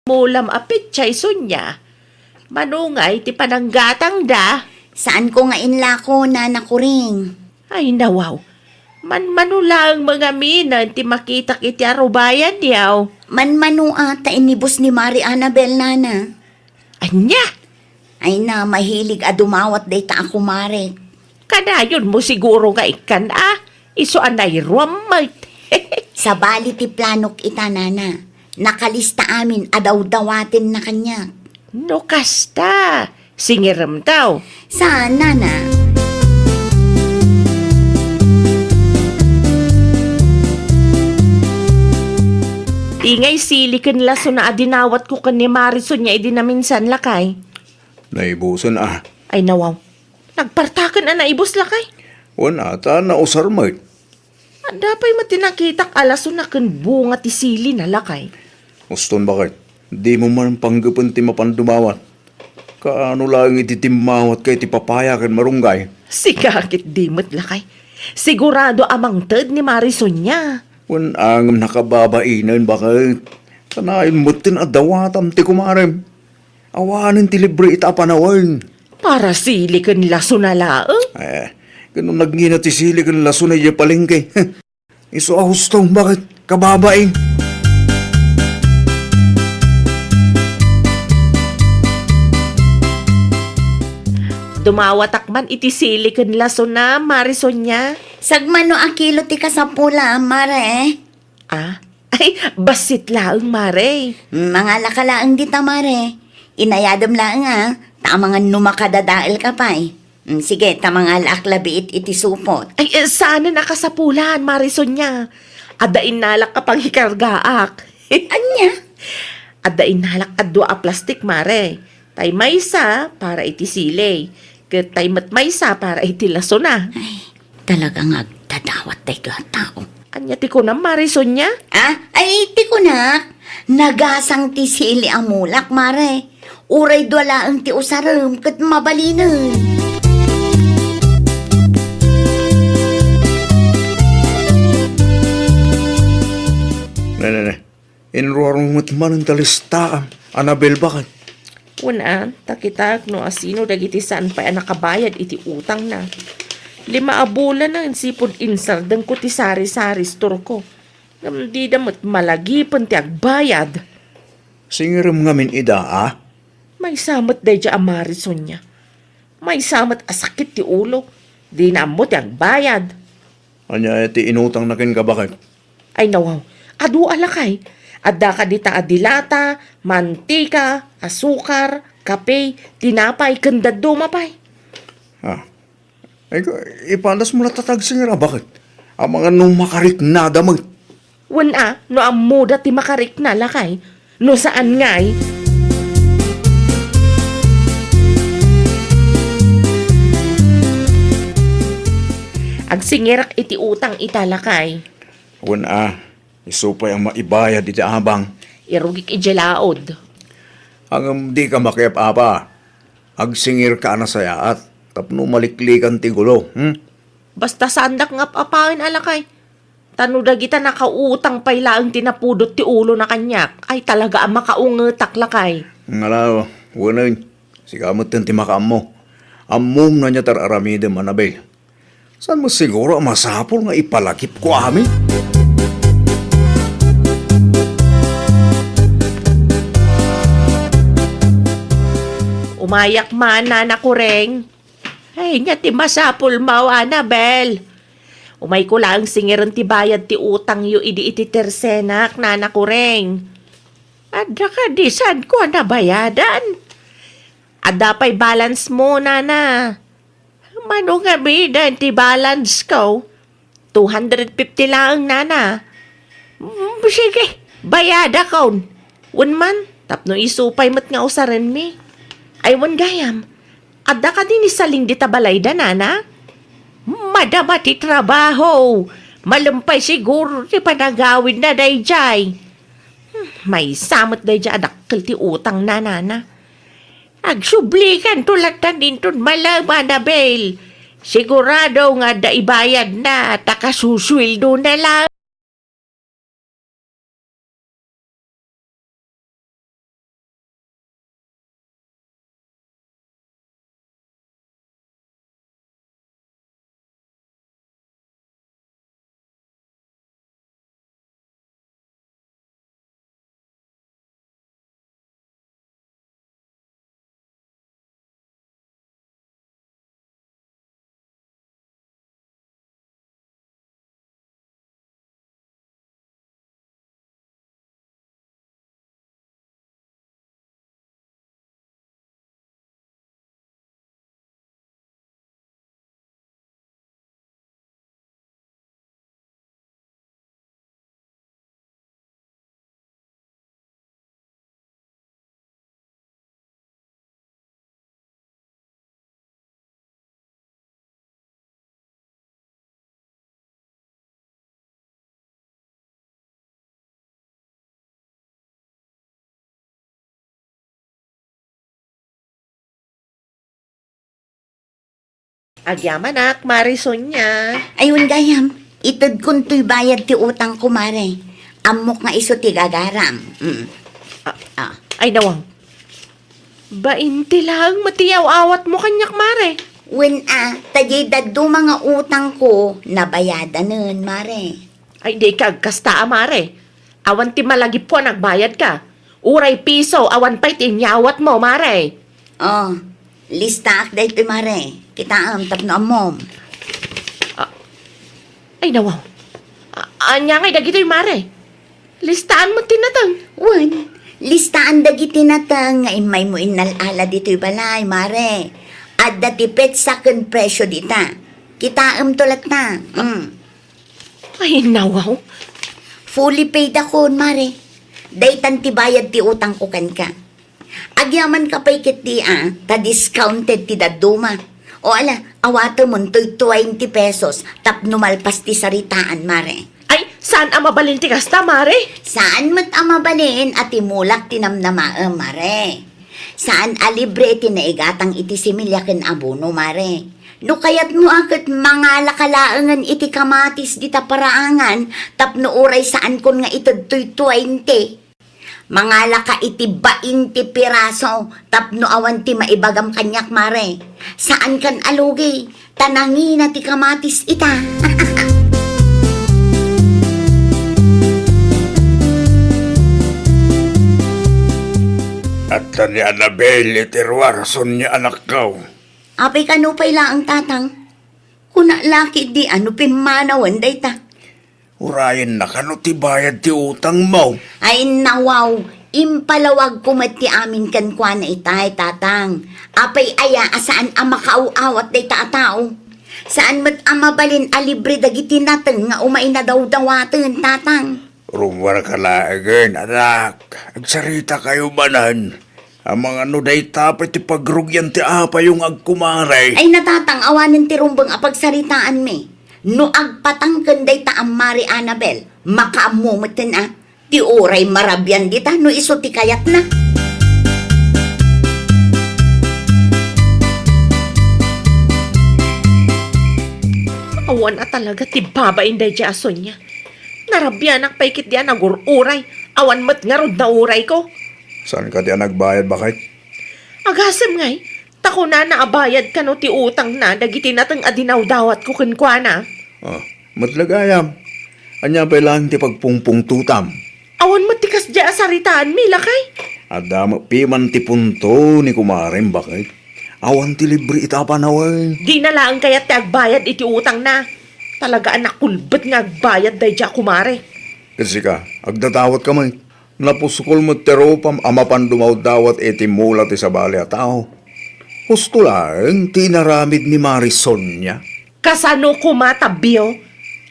Mulam a petsa isu nia. Mano ngay ti pananggatangda? Saanko nga inlako, Nana Kuring. Ay, nawaw. Manmano laeng mangaminen ti makitak iti arubayan, yaw. Manmano a ta inibus ni Mari Annabel, Nana. Ania? Ay na, mahilig a dumawat dayta a kumare. Kanayonmo siguro nga ikkan a, isu a nairuam met. Sabali ti planok ita, Nana. Nakalista amin a dawdawatenna kaniak. No kasta, singirem taw. Saan, Nana? Di ngay sili ken lasona a dinawatko ken ni Mari Sonia idi naminsan, lakay. Naibusen a. Ay, nawaw. Nagpartaken a naibus, lakay. Wen a, ta nausar met. Adda pay met ti nakitak a lasona ken bunga ti silina, lakay. Uston, baket. Dimo man panggepen ti mapan dumawat. Kaano laeng iti timmawat ken ti papaya ken marunggay? Sika ket di met, lakay. Sigurado a mangted ni Mari Sonia. Wen a ngem nakababainen, baket. Kanayon metten a dawatam ti kumarem. Awanen ti libre ita a panawen. Para sili ken lasona laeng? Eh, ken no nagngina ti sili ken lasona idiay palengke. Isu a husto, baket? Kababain. Dumawatak man iti sili ken lasona, Mari Sonia. Sagmano a kilo ti kasapula, Mare. Ah? Ay, bassit laeng, Mare. Mangalaka laeng dita, Mare. Inayadem laeng, a, ta amangan no makadadaelka pay. Mm, sige, ta mangalaak labiit iti supot. Ay, eh, saanen a kasapulan, Mare Sonia. Adda innalak a pangikargaak. Ania? Adda innalak a dua a plastik, Mare. Tay maysa para iti sili, ket tay met maysa para iti lasona. Ay, talaga nga agdadawat daytoy a tao. Ania ti kunam, Mare Sonia? Ah, ay, ti kunak, nagasang ti sili a mulak, Mare. Uray dua laeng ti usarem ket mabalinen. Ne, ne, ne. Inruarmo met manen ta listaam, Annabel, baket? Wen a, ta kitaek no asino dagiti saan pay a nakabayad iti utangna. Lima a bulanen sipud insardengko ti sari-sari store-ko. Ngem dida met malagipen ti agbayad. Singirem ngamin ida, a? Maysa met daydiay a Mare Sonia. Maysa met a sakit ti ulo. Dina ammo ti agbayad. Ania ti inutangna kenka, baket? Ay, nawaw. Adu a lakay. Adda kadi ta a dilata, mantika, asukar, kape, tinapay, ken dadduma pay. Ah. Ay, ka-, ipadasmo latta ta agsingir a, baket? Amangan no makariknada met. Wen a, no ammoda ti makarikna, lakay. No saan ngay? Agsingirak iti utang ita, lakay. Wen a, isu pay a maibayad iti abang. Irugik idiay laod. Ngem dika makiap-apa. Agsingirka a nasayaat tapno maliklikan ti gulo, hmm? Basta saandak nga ap-apaen a lakay. Ta no dagita nakautang pay laeng ti napudot ti ulona kaniak, ay talaga a makaungetak, lakay. Ngala, wen, sika metten ti makaammo. Ammom no ania ti ar-aramidem, Annabel. Saan met siguro a masapul nga ipalagipko amin? Umayak man, Nana Kureng. Ay, ania ti masapulmo, Annabel? Umayko laeng singiren ti bayad ti utangyo idi iti tersenak, Nana Kureng. Adda kadi saanko a nabayadan? Adda pay balance mo, Nana. Mano ngaminen ti balance ko? Two hundred fifty laeng, Nana. Mm, sige, bayadakon. Wen man, tapno isu pay met nga usarenmi. Ay, wen gayam, adda kadi ni Saling dita balayda, Nana? Madama ti trabaho. Malem pay siguro ti panagawidna daydiay. Hmm, maysa met daydiay a dakkel ti utangna, Nana. Agsublikanto latta inton malem, Annabel. Sigurado nga adda ibayadna ta kasusueldona laeng. Agyamanak, Mare Sonia. Ay, wen gayam, itedkon toy bayad ti utangko, Mare. Ammok nga isu ti gagaram. Mm. Ah, Ah. Ay, nawang. Bain ti laeng met ti yaw-awatmo kaniak, Mare. Wen a, ta diay dadduma nga utangko, nabayadanen, Mare. Ay, di ka agkasta a, Mare. Awan ti malagipko a nagbayadka. Uray piso, awan pay ti inyawatmo, Mare. Oh, listaak daytoy, Mare. Kitaem tapno ammom. Ah, ay, nawaw. Ah, ania ngay dagitoy, Mare? Listaan met ti nateng. Wen, listaan dagiti nateng nga immaymo innal-ala ditoy balay, Mare. Adda ti petsa ken presio dita. Kitaemto latta. Mm. Ay, nawaw. Fully paid akon, Mare. Daytan ti bayad ti utangko kenka. Agyamanka pay ketdi a, ta discounted ti dadduma. O ala, awatemon toy twenty pesos tapno malpas ti saritaan, Mare. Ay, saan a mabalin ti kasta, Mare? Saan met a mabalin a ti mulak ti namnamaem, Mare. Saan a libre ti naigatang iti similya ken abono, Mare. No kayatmo a ket mangalaka laengen iti kamatis dita paraangan tapno uray saankon nga ited toy twenty. Mangalaka iti bain ti piraso tapno awan ti maibagam kaniak, Mare. Saankan a lugi, ta nangina ti kamatis ita. Adda ni Annabel iti ruar, Sonia, anakko. Apay, kano pay laeng, Tatang? Kuna la ketdi a no pimmanawen dayta. Urayenna kano ti bayad ti utangmo? Ay, nawaw, impalawagko met ti amin kenkuana itay, Tatang. Apay aya a saan a makaaw-awat dayta a tao? Saan met a mabalin a libre dagiti nateng nga umay nadawdawaten, Tatang? Rummuarka laengen, anak. Agsaritakayo manen. Amangan no dayta pay ti pagrugian ti apayo nga agkumare. Ay, na, Tatang, awanen ti rumbeng a pagsaritaanmi. No agpatang ken dayta a Mare Annabel, makaammo metten a, ti uray marabian dita no isu ti kayatna. Awan a talaga ti babain daydiay a Sonia. Narabianak pay ketdi a nagur-uray. Awan met ngarud naurayko. Saan kadi a nagbayad, baket? Agasem ngay, ta kunana a bayad kano ti utangna dagiti nateng a dinawdawatko kenkuana. Ah, met la gayam. Ania pay laeng ti pagpungpungtotam? Awan met ti kasdiay a saritaanmi, lakay. Adda met piman ti punto ni kumarem, baket. Awan ti libre ita a panawen. Dina laeng kayat ti agbayad iti utangna. Talaga a nakulbet nga agbayad daydiay a kumare. Ket sika, agdadawatka met. Napuskol met ti rupam a mapan dumawdawat iti mula ti sabali a tao. Husto laeng ti inaramid ni Mare Sonia. Kasano koma, Tabio?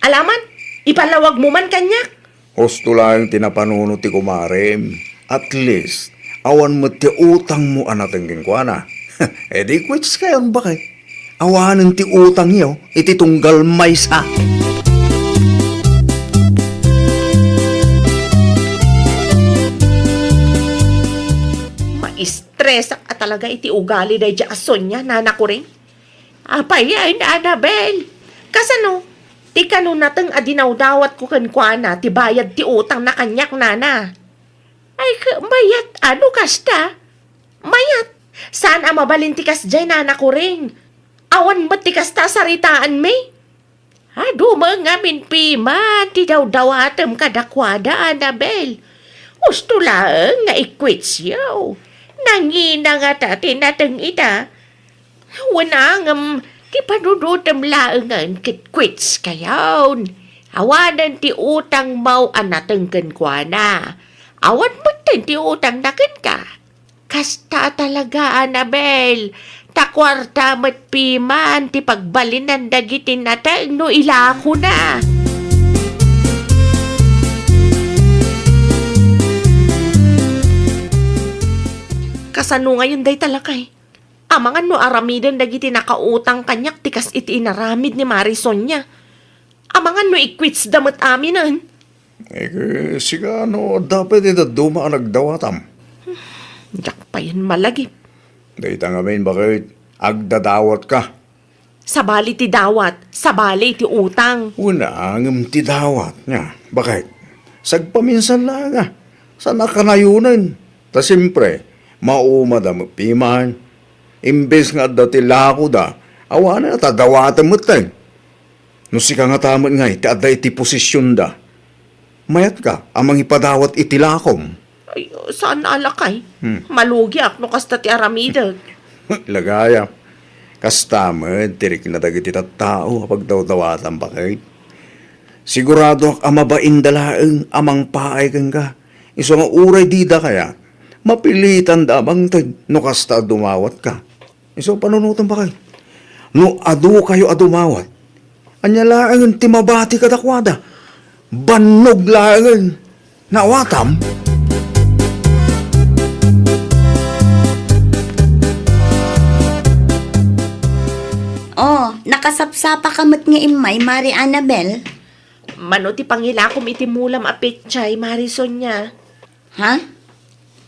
Alaman, ipalawagmo man kaniak. Husto laeng ti napanunot ti kumarem. At least, awan met ti utangmo a nateng kenkuana. E di quits kayon, baket. Awanen ti utangyo iti tunggal maysa. Maistresak a talaga iti ugali daydiay a Sonia, Nana Kuring. Apay, ay, Annabel, kasano ti kano nateng a dinawdawatko kenkuana ti bayad ti utangna kaniak, Nana? Ay, ka-, mayat, ano kasta? Mayat, saan a mabalin ti kasdiay, Nana Kuring. Awan met ti kasta a saritaanmi. Adu met ngamin piman ti dawdawatem kadakuada, Annabel. Husto laeng nga i-quitsyo. Nangina ngata ti nateng ita. Wen a ngem, ti panunotem laengen ket quits kayon. Awanen ti utangmo a nateng kenkuana. Awan metten ti utangna kenka. Kasta talaga, Annabel. Ta kuarta met piman ti pagbalinan dagiti nateng no ilakona. Kasano ngayon dayta, lakay? Amangan no aramiden dagiti nakautang kaniak ti kas iti inaramid ni Mare Sonia. Amangan no i-quits da met aminen. Eh, sika, no adda pay ti dadduma a nagdawatam? Diak payen malagip. Dayta ngamin, baket, agdadawatka. Sabali ti dawat, sabali ti utang. Wen a ngem ti dawat, nga, baket? Sagpaminsan laeng a, saan a kanayonen. Ta siempre, maumada met piman. Imbes nga adda ti lakoda, awanen a ta dawaten metten. No sika ngata met ngay ti adda iti posisionda, mayatka a mangipadawat iti lakom. Ay, saan a lakay. Hmm. Malugiak no kasta ti aramidek. Lagaya. Kasta met ti rikna dagiti tattao a pagdawdawatan, baket. Siguradoak a mabainda laeng a mangpaay kenka. Isu nga uray dida kayat, mapilitanda a mangted no kasta a dumawatka. Isu panunotem, baket. No adu kayo a dumawat, ania laengen ti mabati kadakuada? Bannog laengen. Naawatam? Oh, nakasapsapa ka met nga immay, Mari Annabel. Mano ti pangilakom iti mulam a petsay, Mari Sonia? Ha?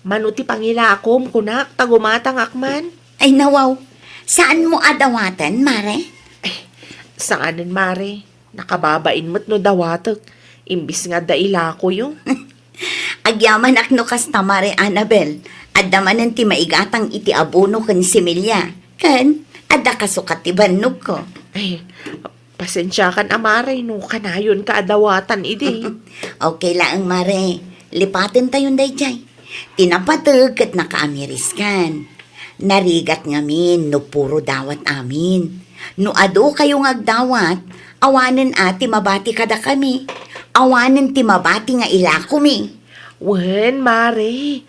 Mano ti pangilakom, kunak, ta gumatangak man? Ay, nawaw. Saanmo a dawaten, Mare? Ay, saanen, Mare. Nakababain met no dawatek, imbis nga adda ilakoyo. Agyamanak no kasta, Mare Annabel. Adda manen ti maigatang iti abono ken similya. Ken, adda kasukat ti bannogko. Ay, pasensiakan a, Mare, no kanayonka a dawatan idi. Okay laeng, Mare. Lipatentayon daydiay. Ti napateg ket nakaamiriskan. Narigat ngamin no puro dawat amin. No adu kayo nga agdawat, awanen a ti mabati kadakami. Awanen ti mabati nga ilakomi. Wen, Mare.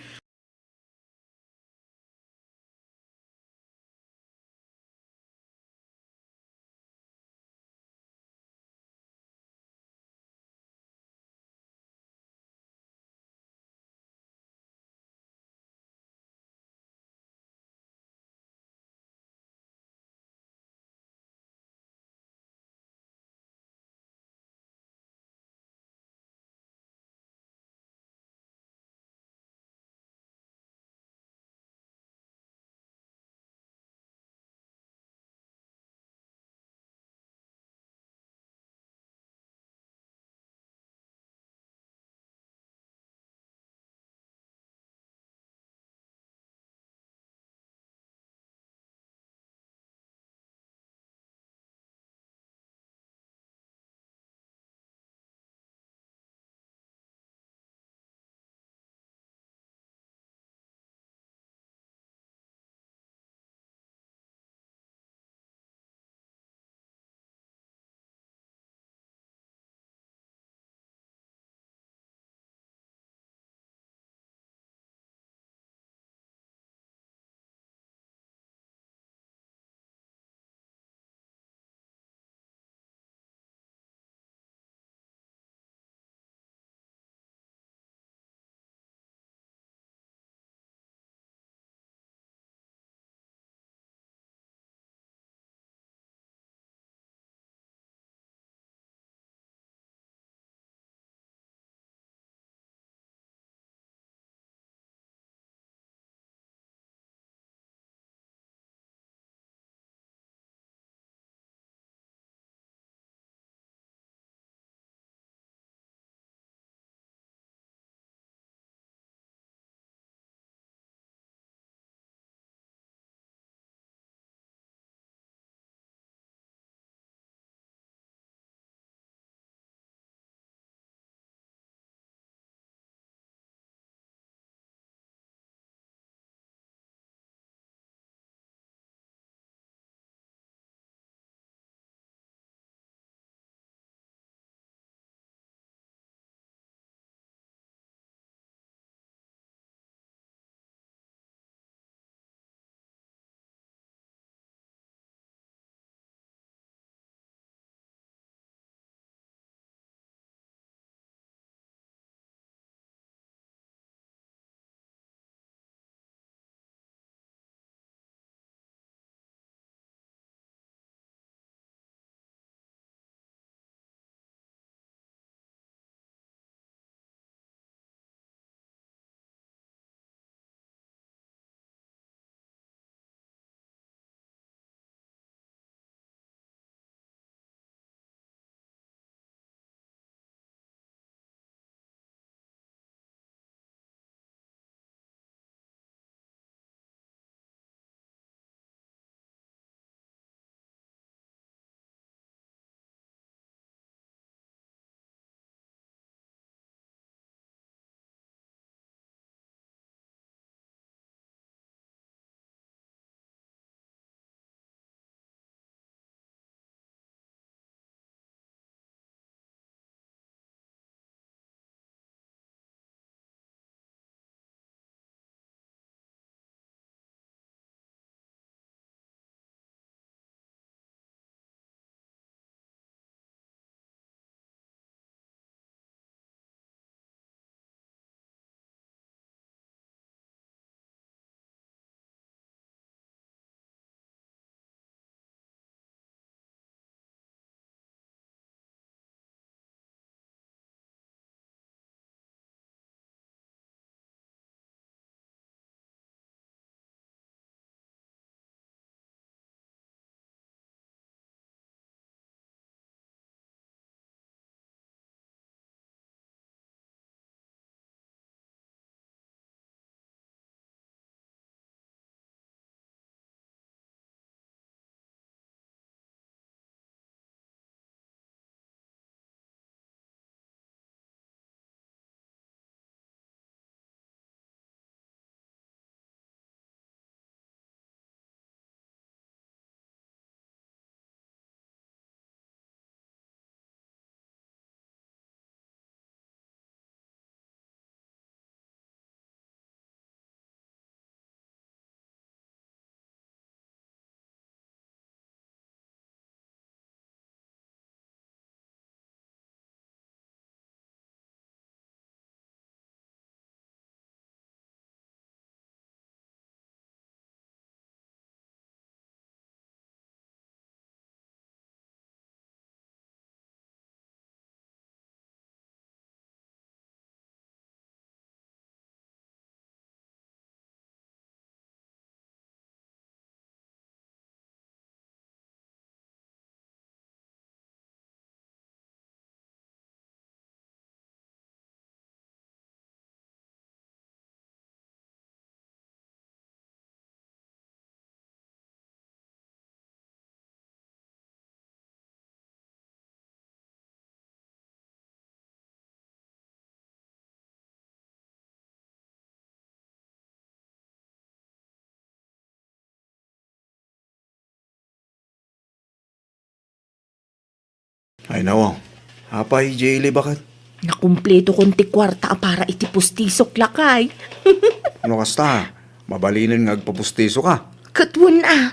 Inawa, apay, Jelly, baket? Nakumpleto kon ti kuarta a para iti pustisok, lakay. No kasta, mabalinen nga agpapustisoka. Ket wen a.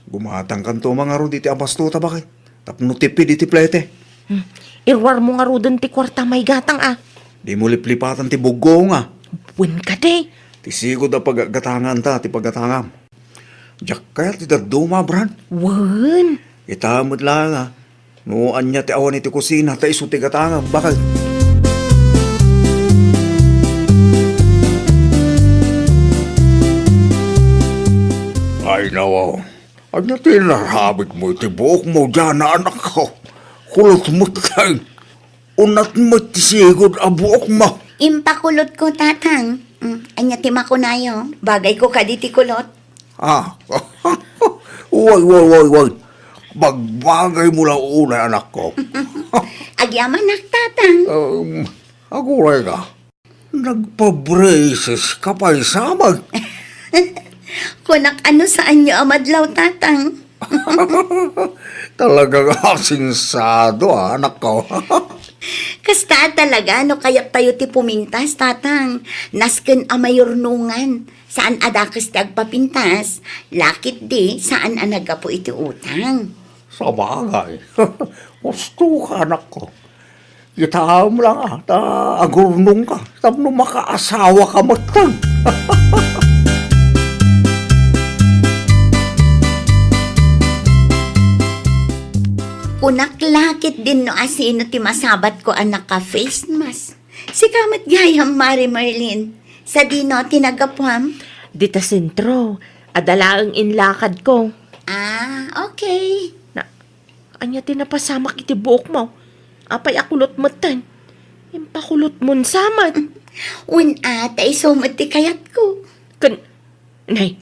Gumatangkanto man ngarud iti abasto ta, baket? Tapno tipid iti plete. Hmm. Iruarmo ngaruden ti kuarta, maigatang a. Dimo liplipatan ti buggonga. Wen kadi. Ti sigud a paggatanganta ti paggatangam. Diak kayat ti dadduma, Bran. Wen. Ita met laeng a. No ania ti awan iti kusina, ta isu ti gatangam, baket. Ay, nawaw. Ania ti inaramidmo iti buokmo, Jana, anakko? Kulot met laeng. Unat met ti sigud a buokmo. Impakulotko, Tatang. Mm, ania ti makunayo? Bagayko kadi ti kulot? Ah. Way, way, way, way. Bagbagaymo la unay, anakko. Agyamanak, Tatang. Um, aguray ka. Nagpa-braces ka pay sa amin. Kunak, ano, saanyo a madlaw, Tatang? Talagang asensado, ah, anak ko. Kasta talaga, no kayat tayo ti pumintas, Tatang. Nasken a mayurnongan. Saan a dakes ti agpapintas, lakit di, saan a naggapu iti utang. Sabagay. Husto ka, anak ko. Kitaem lang, ah, ta agurnong ka, tapno makaasawa ka metten. Kunak, lakit din no asino ti masabat ko a naka-face mask. Sika met gayam, Mare Merlin. Sadino ti naggapuam? Dita sentro. Adda laeng inlakad ko. Ah, okay. Na, ania ti napasamak iti buokmo? Apay a kulot metten? Impakulotmon sa met. Wen a, ta isu met ti kayatko. Ken, nay,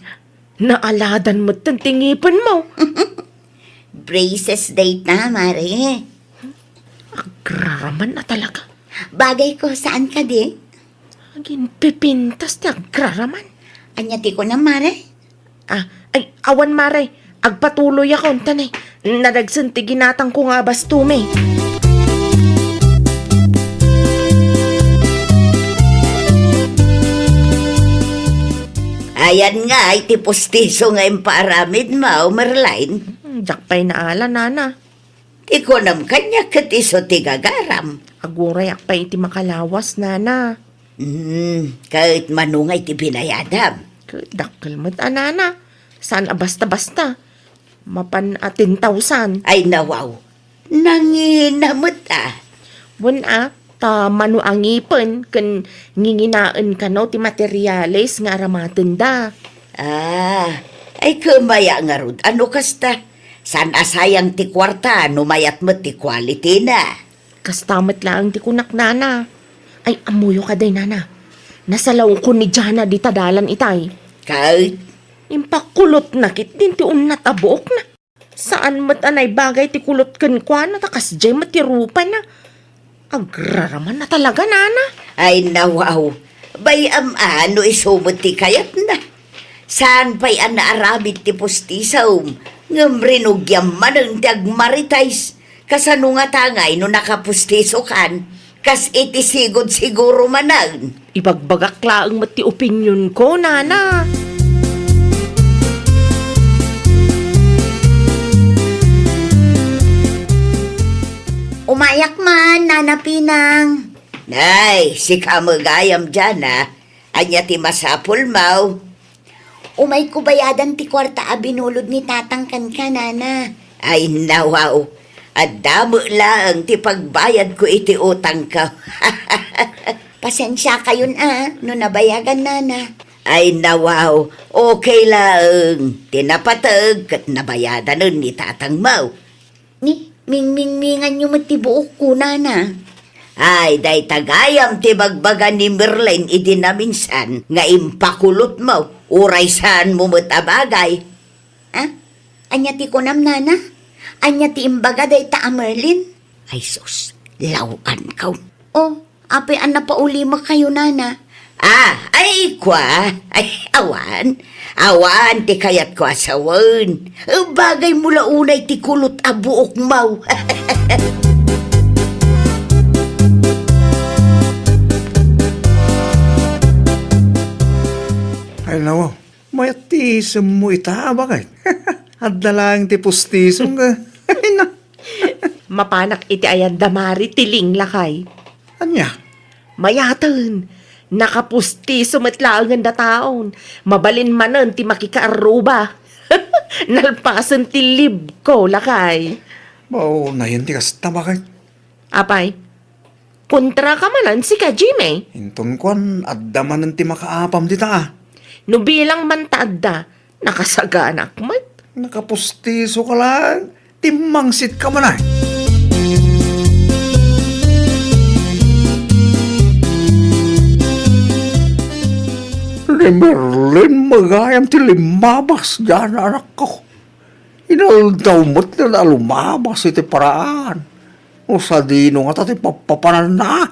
naaladan metten ti ngipenmo. Braces dayta, Mare. Agraraman a talaga. Bagay ko, saan kadi? Aginpipintas ti agraraman. Ania ti kunam, Mare? Ah, ay, awan, Mare. Agpatuloyakon, ta nay, nadagsen ti ginatangko nga abastumi. Ayan nga iti pustiso nga impaaramidmo, Merlin. Hmm, diak pay naala, nana. Ti kunam kaniak ket isu ti gagaram. Agurayak pay iti makalawas, nana. Hmm, ket mano nga iti binayadam? Ket dakkel met a, nana. Saan a basta-basta. Mapan a ten thousand. Ay, nawaw. Nangina met a. Wen a, ta mano a ngipen ken nginginaen kano ti materiales nga aramatenda. Ah, ay, kemaya ngarud a no kasta. Saan a sayang ti kuarta no mayat met ti quality na. Kasta met laeng ti kunak, nana. Ay, ammoyo kadi, nana. Nasalawkon ni Jana dita dalan itay. Kay? Impakulotna ketdin ti unnat a buokna. Saan met a naibagay ti kulot kenkuana ta kasdiay met ti rupana. Agraraman a talaga, nana. Ay, nawaw. Bay-am a no isu met ti kayatna. Saan pay a naaramid ti pustisom, ngem rinugiam manen ti agmaritais. Kasano ngata ngay no nakapustisokan? Kas iti sigud siguro manen. Ibagbagak laeng met ti opinionko, nana. Umayak man, Nana Pinang. Nay, sika met gayam, Jana. Ania ti masapulmo? Umayko bayadan ti kuarta a binulod ni Tatang kenka, nana. Ay, nawaw. Adda met laeng ti pagbayadko iti utangko. Pasensiakayon a no nabayagan, nana. Ay, nawaw. Okay laeng. Ti napateg ket nabayadanen ni Tatangmo. Ni, mingmingminganyo met ti buokko, nana. Ay, dayta gayam ti bagbaga ni Merlin idi naminsan nga impakulotmo, uray saanmo met a bagay. Ha? Ania ti kunam, nana? Ania ti imbaga dayta a Merlin? Ay sus, law-anko. Oh, apay a napaulimo kayo, nana? Ah, ay, kua. Ay, awan. Awan ti kayatko a sawen. Bagaymo la unay ti kulot a buokmo. Ay, nawa, mayat ti isemmo ita, a baket. Adda laeng ti pustiso nga. Ay, na. Mapanak iti ayan da Mari ti Ling, lakay. Ania? Mayaten, nakapustiso met laengen dataon. Mabalin manen ti makikaarruba. Nalpasen ti libko, lakay. Bao, nayen ti kasta, baket. Apay, kontra ka manen sika, Jimmy? Inton kuan, adda manen ti makaapam dita, a. No bilang man ta adda, nakasaganak met. Nakapustiso ka lang, timmangsit ka man, ay. Ni Merlin, magayam ti limmabas, diyan, anakko. Inaldaw met nga lumabas iti paraan. O sadino ngata ti pappapananna?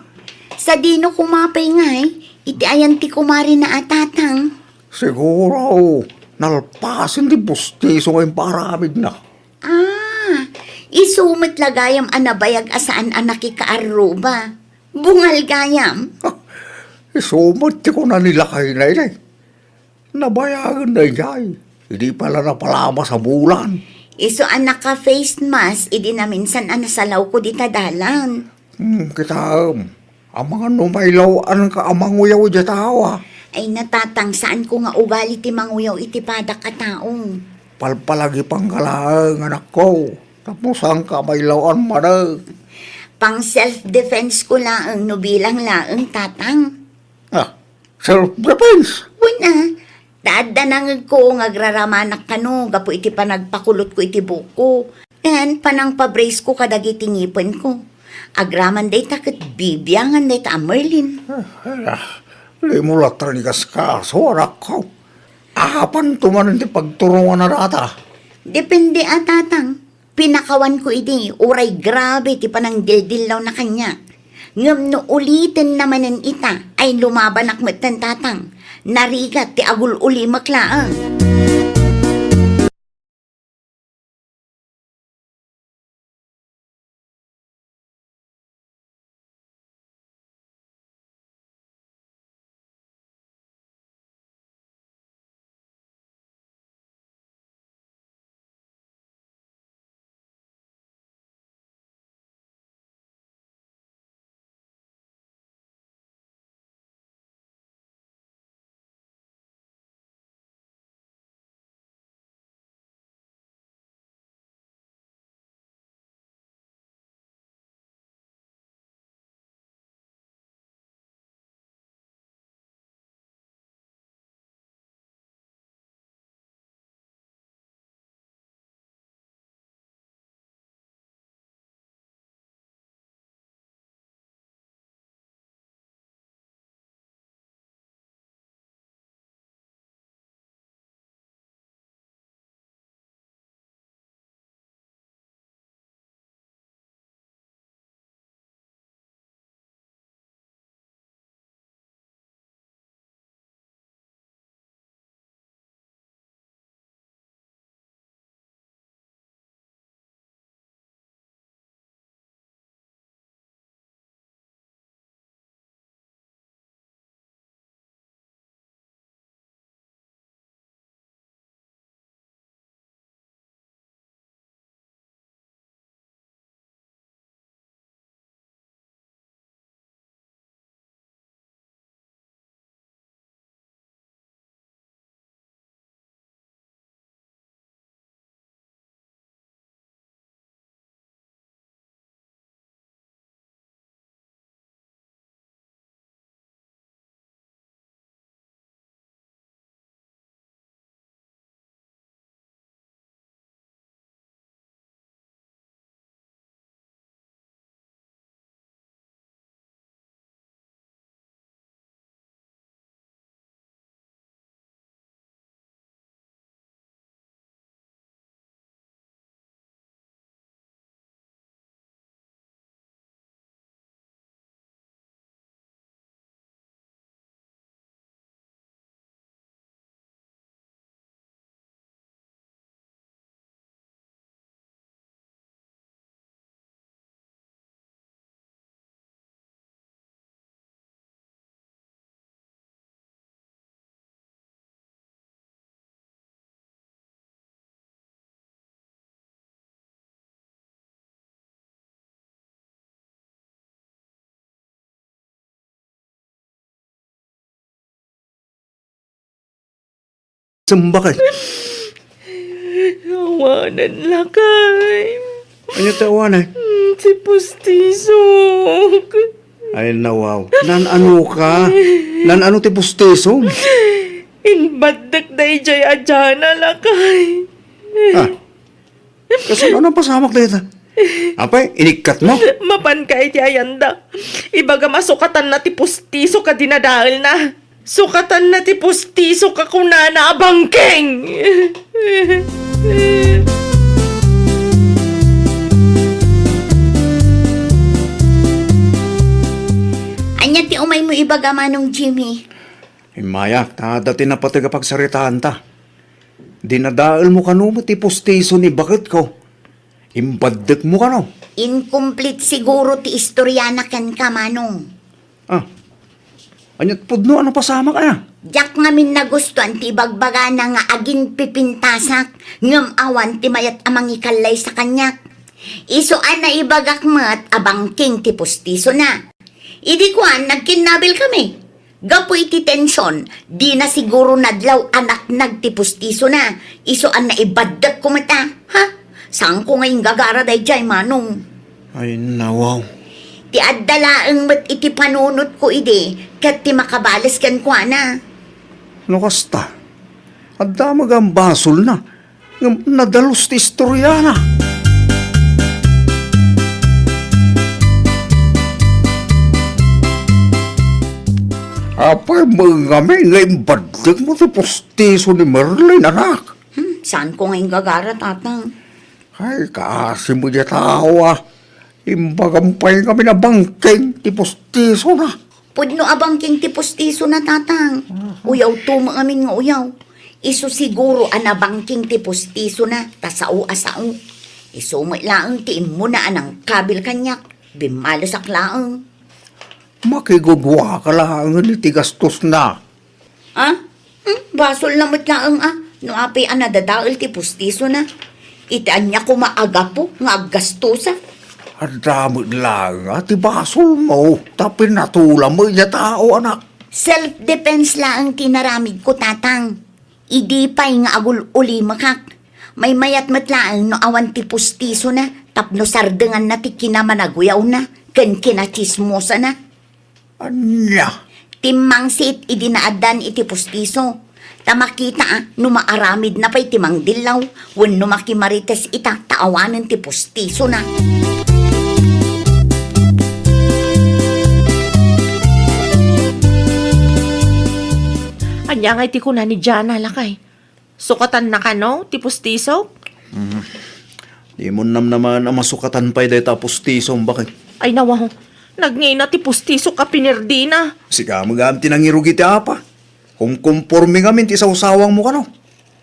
Sadino koma pay ngay, iti ayan ti kumarina a tatang? Siguro, nalpasen ti pustiso nga impaaramidna. Ah, isu met la gayam a nabayag a saan a nakikaarruba. Bungal gayam. Isu met ti kuna ni lakayna, idi. Nabayagen daydiay. Idi pay la napalabas a bulan. Isu a naka-face mask idi naminsan a nasalawko dita dalan. Hmm, kitaem. Amangan no mailaw-anka a manguyaw idiay tao, a. Ay, natatang, saanko nga ugali ti manguyaw iti padak a tao. Palpalagipangka laeng, anakko. Tapno saanka a mailaw-an manen. Pang self-defense ko laeng no bilang laeng, tatang. Ah, self-defense? Wen a, ta adda nangegko nga agraramanak kano gapu iti panagpakulotko iti buokko. Ken panangpabracesko kadagiti ngipenko. Agraman dayta ket bibiangan dayta a Merlin. Ah, ah, limo latta ni kaskaso, anakko. Apanto manen ti pagturongana data? Depende a, tatang. Pinakawanko idi, uray grabe ti panangdildillawna kaniak. Ngem no ulitenna manen ita, ay lumabanak metten, tatang. Narigat ti agul-ulimek laeng. Sembakay. Awanen, lakay. Ania ti awanen? Hmm, ti pustisok. Ay, nawaw. Nan-ano ka? Nan-ano ti pustiso? Inbaddek dayjay a Jana, lakay. Ah. Kasano a napasamak dayta? Apay, inikkatmo? Mapanka iti ayanda. Ibagam a sukatanna ti pustiso ka dinadaelna. Sukatanna ti pustiso ka kunana a bangking! Ania ti umaymo ibaga, Manong Jimmy? Immayak, ta adda ti napateg a pagsaritaanta. Dinadaelmo kano met ti pustiso ni baketko. Imbaddekmo kano? Incomplete siguro ti istoriana kenka, Manong. Ah, ania't pudno a napasamak aya? Diak ngamin nagustuan ti ibagbagana nga aginpipintasak, ngem awan ti mayat a mangikallaysa kaniak. Isu a naibagak met a bangking ti pustisona. Idi kuan, nagkinnabil kami. Gapu iti tension, dina siguro nadlaw a natnag ti pustisona. Isu a naibaddekko met a, ha? Saanko nga inggagara daydiay, Manong. Ay, nawaw. Ti adda laeng met iti panunotko idi, ket ti makabales kenkuana. No kasta, adda met a basolna. Ngem nadalus ti istoriana. Apay met ngamin nga imbaddekmo ti pustiso ni Merlin, anak? Hmm, saanko nga inggagara, Tatang? Ay, kaasi met diay tao, a. Imbagam pay ngamin a bangking ti pustisona. Pudno a bangking ti pustisona, Tatang. Aha. Uyawto met ngamin nga uyaw. Isu siguro a nabangking ti pustisona, ta sao a sao. Isu met laeng ti immuna a nangkabil kaniak. Bimmalesak laeng. Makigugua ka laengen iti gastosna. Ah? Hmm, basolna met laeng a no apay a nadadael ti pustisona. Iti ania koma a gapu nga aggastosa? Adda met laeng a ti basolmo, ta pinatulam met diay tao, anak. Self-defense laeng ti inaramidko, Tatang. Idi pay nga agul-ulimekak, maymayat met laeng no awan ti pustisona tapno sardenganna ti kinamanaguyawna ken kinatsismosana. Ania? Timmangsit idi naaddan iti pustiso. Ta makita a no maaramidna pay ti mangdillaw wenno makimarites ita ta awanen ti pustisona. Ania ngay ti kuna ni Jana, lakay? Sukatanna kano ti pustisok? Hmm. Dimon namnaman a masukatan pay dayta a pustisom, bakit? Ay, nawaw. Nagngina ti pustisok a pinerdina. Sika met gayam ti nangirugi ti apa. Kumkumporme ngamin ti sawsawangmo kano.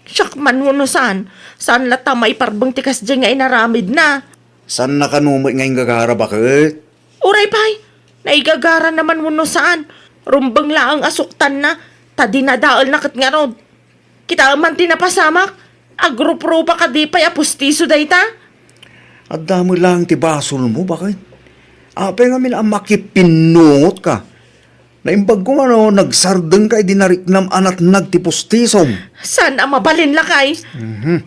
Siak man wenno saan? Saan latta maiparbeng ti kasdiay nga inaramidna? Saanna kano met nga inggagara, bakit? Uray pay, naigagara naman wenno saan? Rumbeng laeng a suktanna, ta dinadaelna ket ngarud. Kitaem man ti napasamak, agruprupa kadi pay a pustiso dayta? Adda met laeng ti basolmo, bakit? Apay ngamin a makipinnungotka? Naimbagko nga no nagsardengka idi nariknam a natnag ti pustisom. Saan a mabalin, lakay? Mhm.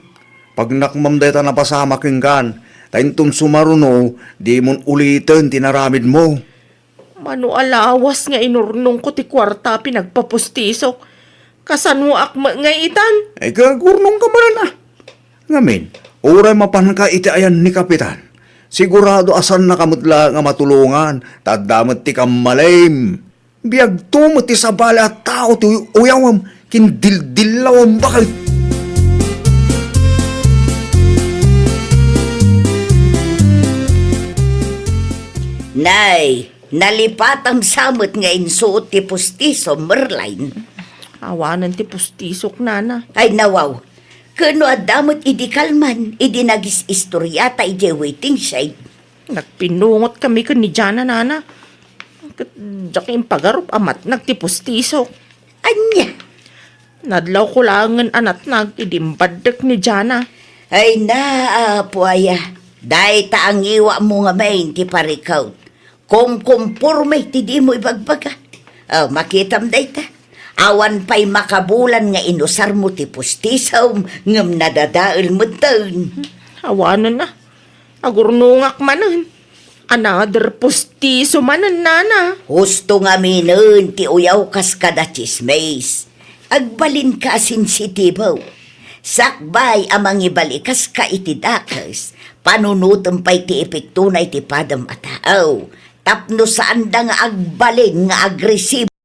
Pagnakmam dayta napasamak kenkan, ta inton sumaruno, dimon uliten ti naramidmo. Mano a lawas nga inurnongko ti kuarta a pinagpapustisok. Kasanoak met nga itan? Ay, kagurnongka manen a. Ngamin, uray mapanka iti ayan ni Kapitan, sigurado a saannaka met la nga matulongan, ta adda met ti kammalim. Biagto met ti sabali a tao ti uy-uyawem ken dildillawem, bakit? Nay, nalipatam sa met nga insuot ti pustiso, Merline. Awanen ti pustisok, nana. Ay, nawaw. Ken no adda met idi kalman, idi nagis-istoriata idiay waiting shed. Nagpinnungot kami ken ni Jana, nana. Ket diak impagarup a matnag ti pustisok. Ania? Nadlawko laengen a natnag idi imbaddek ni Jana. Ay na, Apo aya. Dayta a ngiwatmo ngamin ti parikut. Kumkumporme ti dimo ibagbaga. Oh, makitam dayta. Awan pay makabulan nga inusarmo ti pustisom ngem nadadael metten. Awanen a. Agurnongak manen. Another pustiso manen, nana. Husto ngaminen ti uyawkas kada tsismis. Agbalinka a sensitibo. Sakbay a mangibalikaska iti dakes, panunotem pay ti epektona iti padam a tao. Tapno saanda nga agbalin nga agresibo.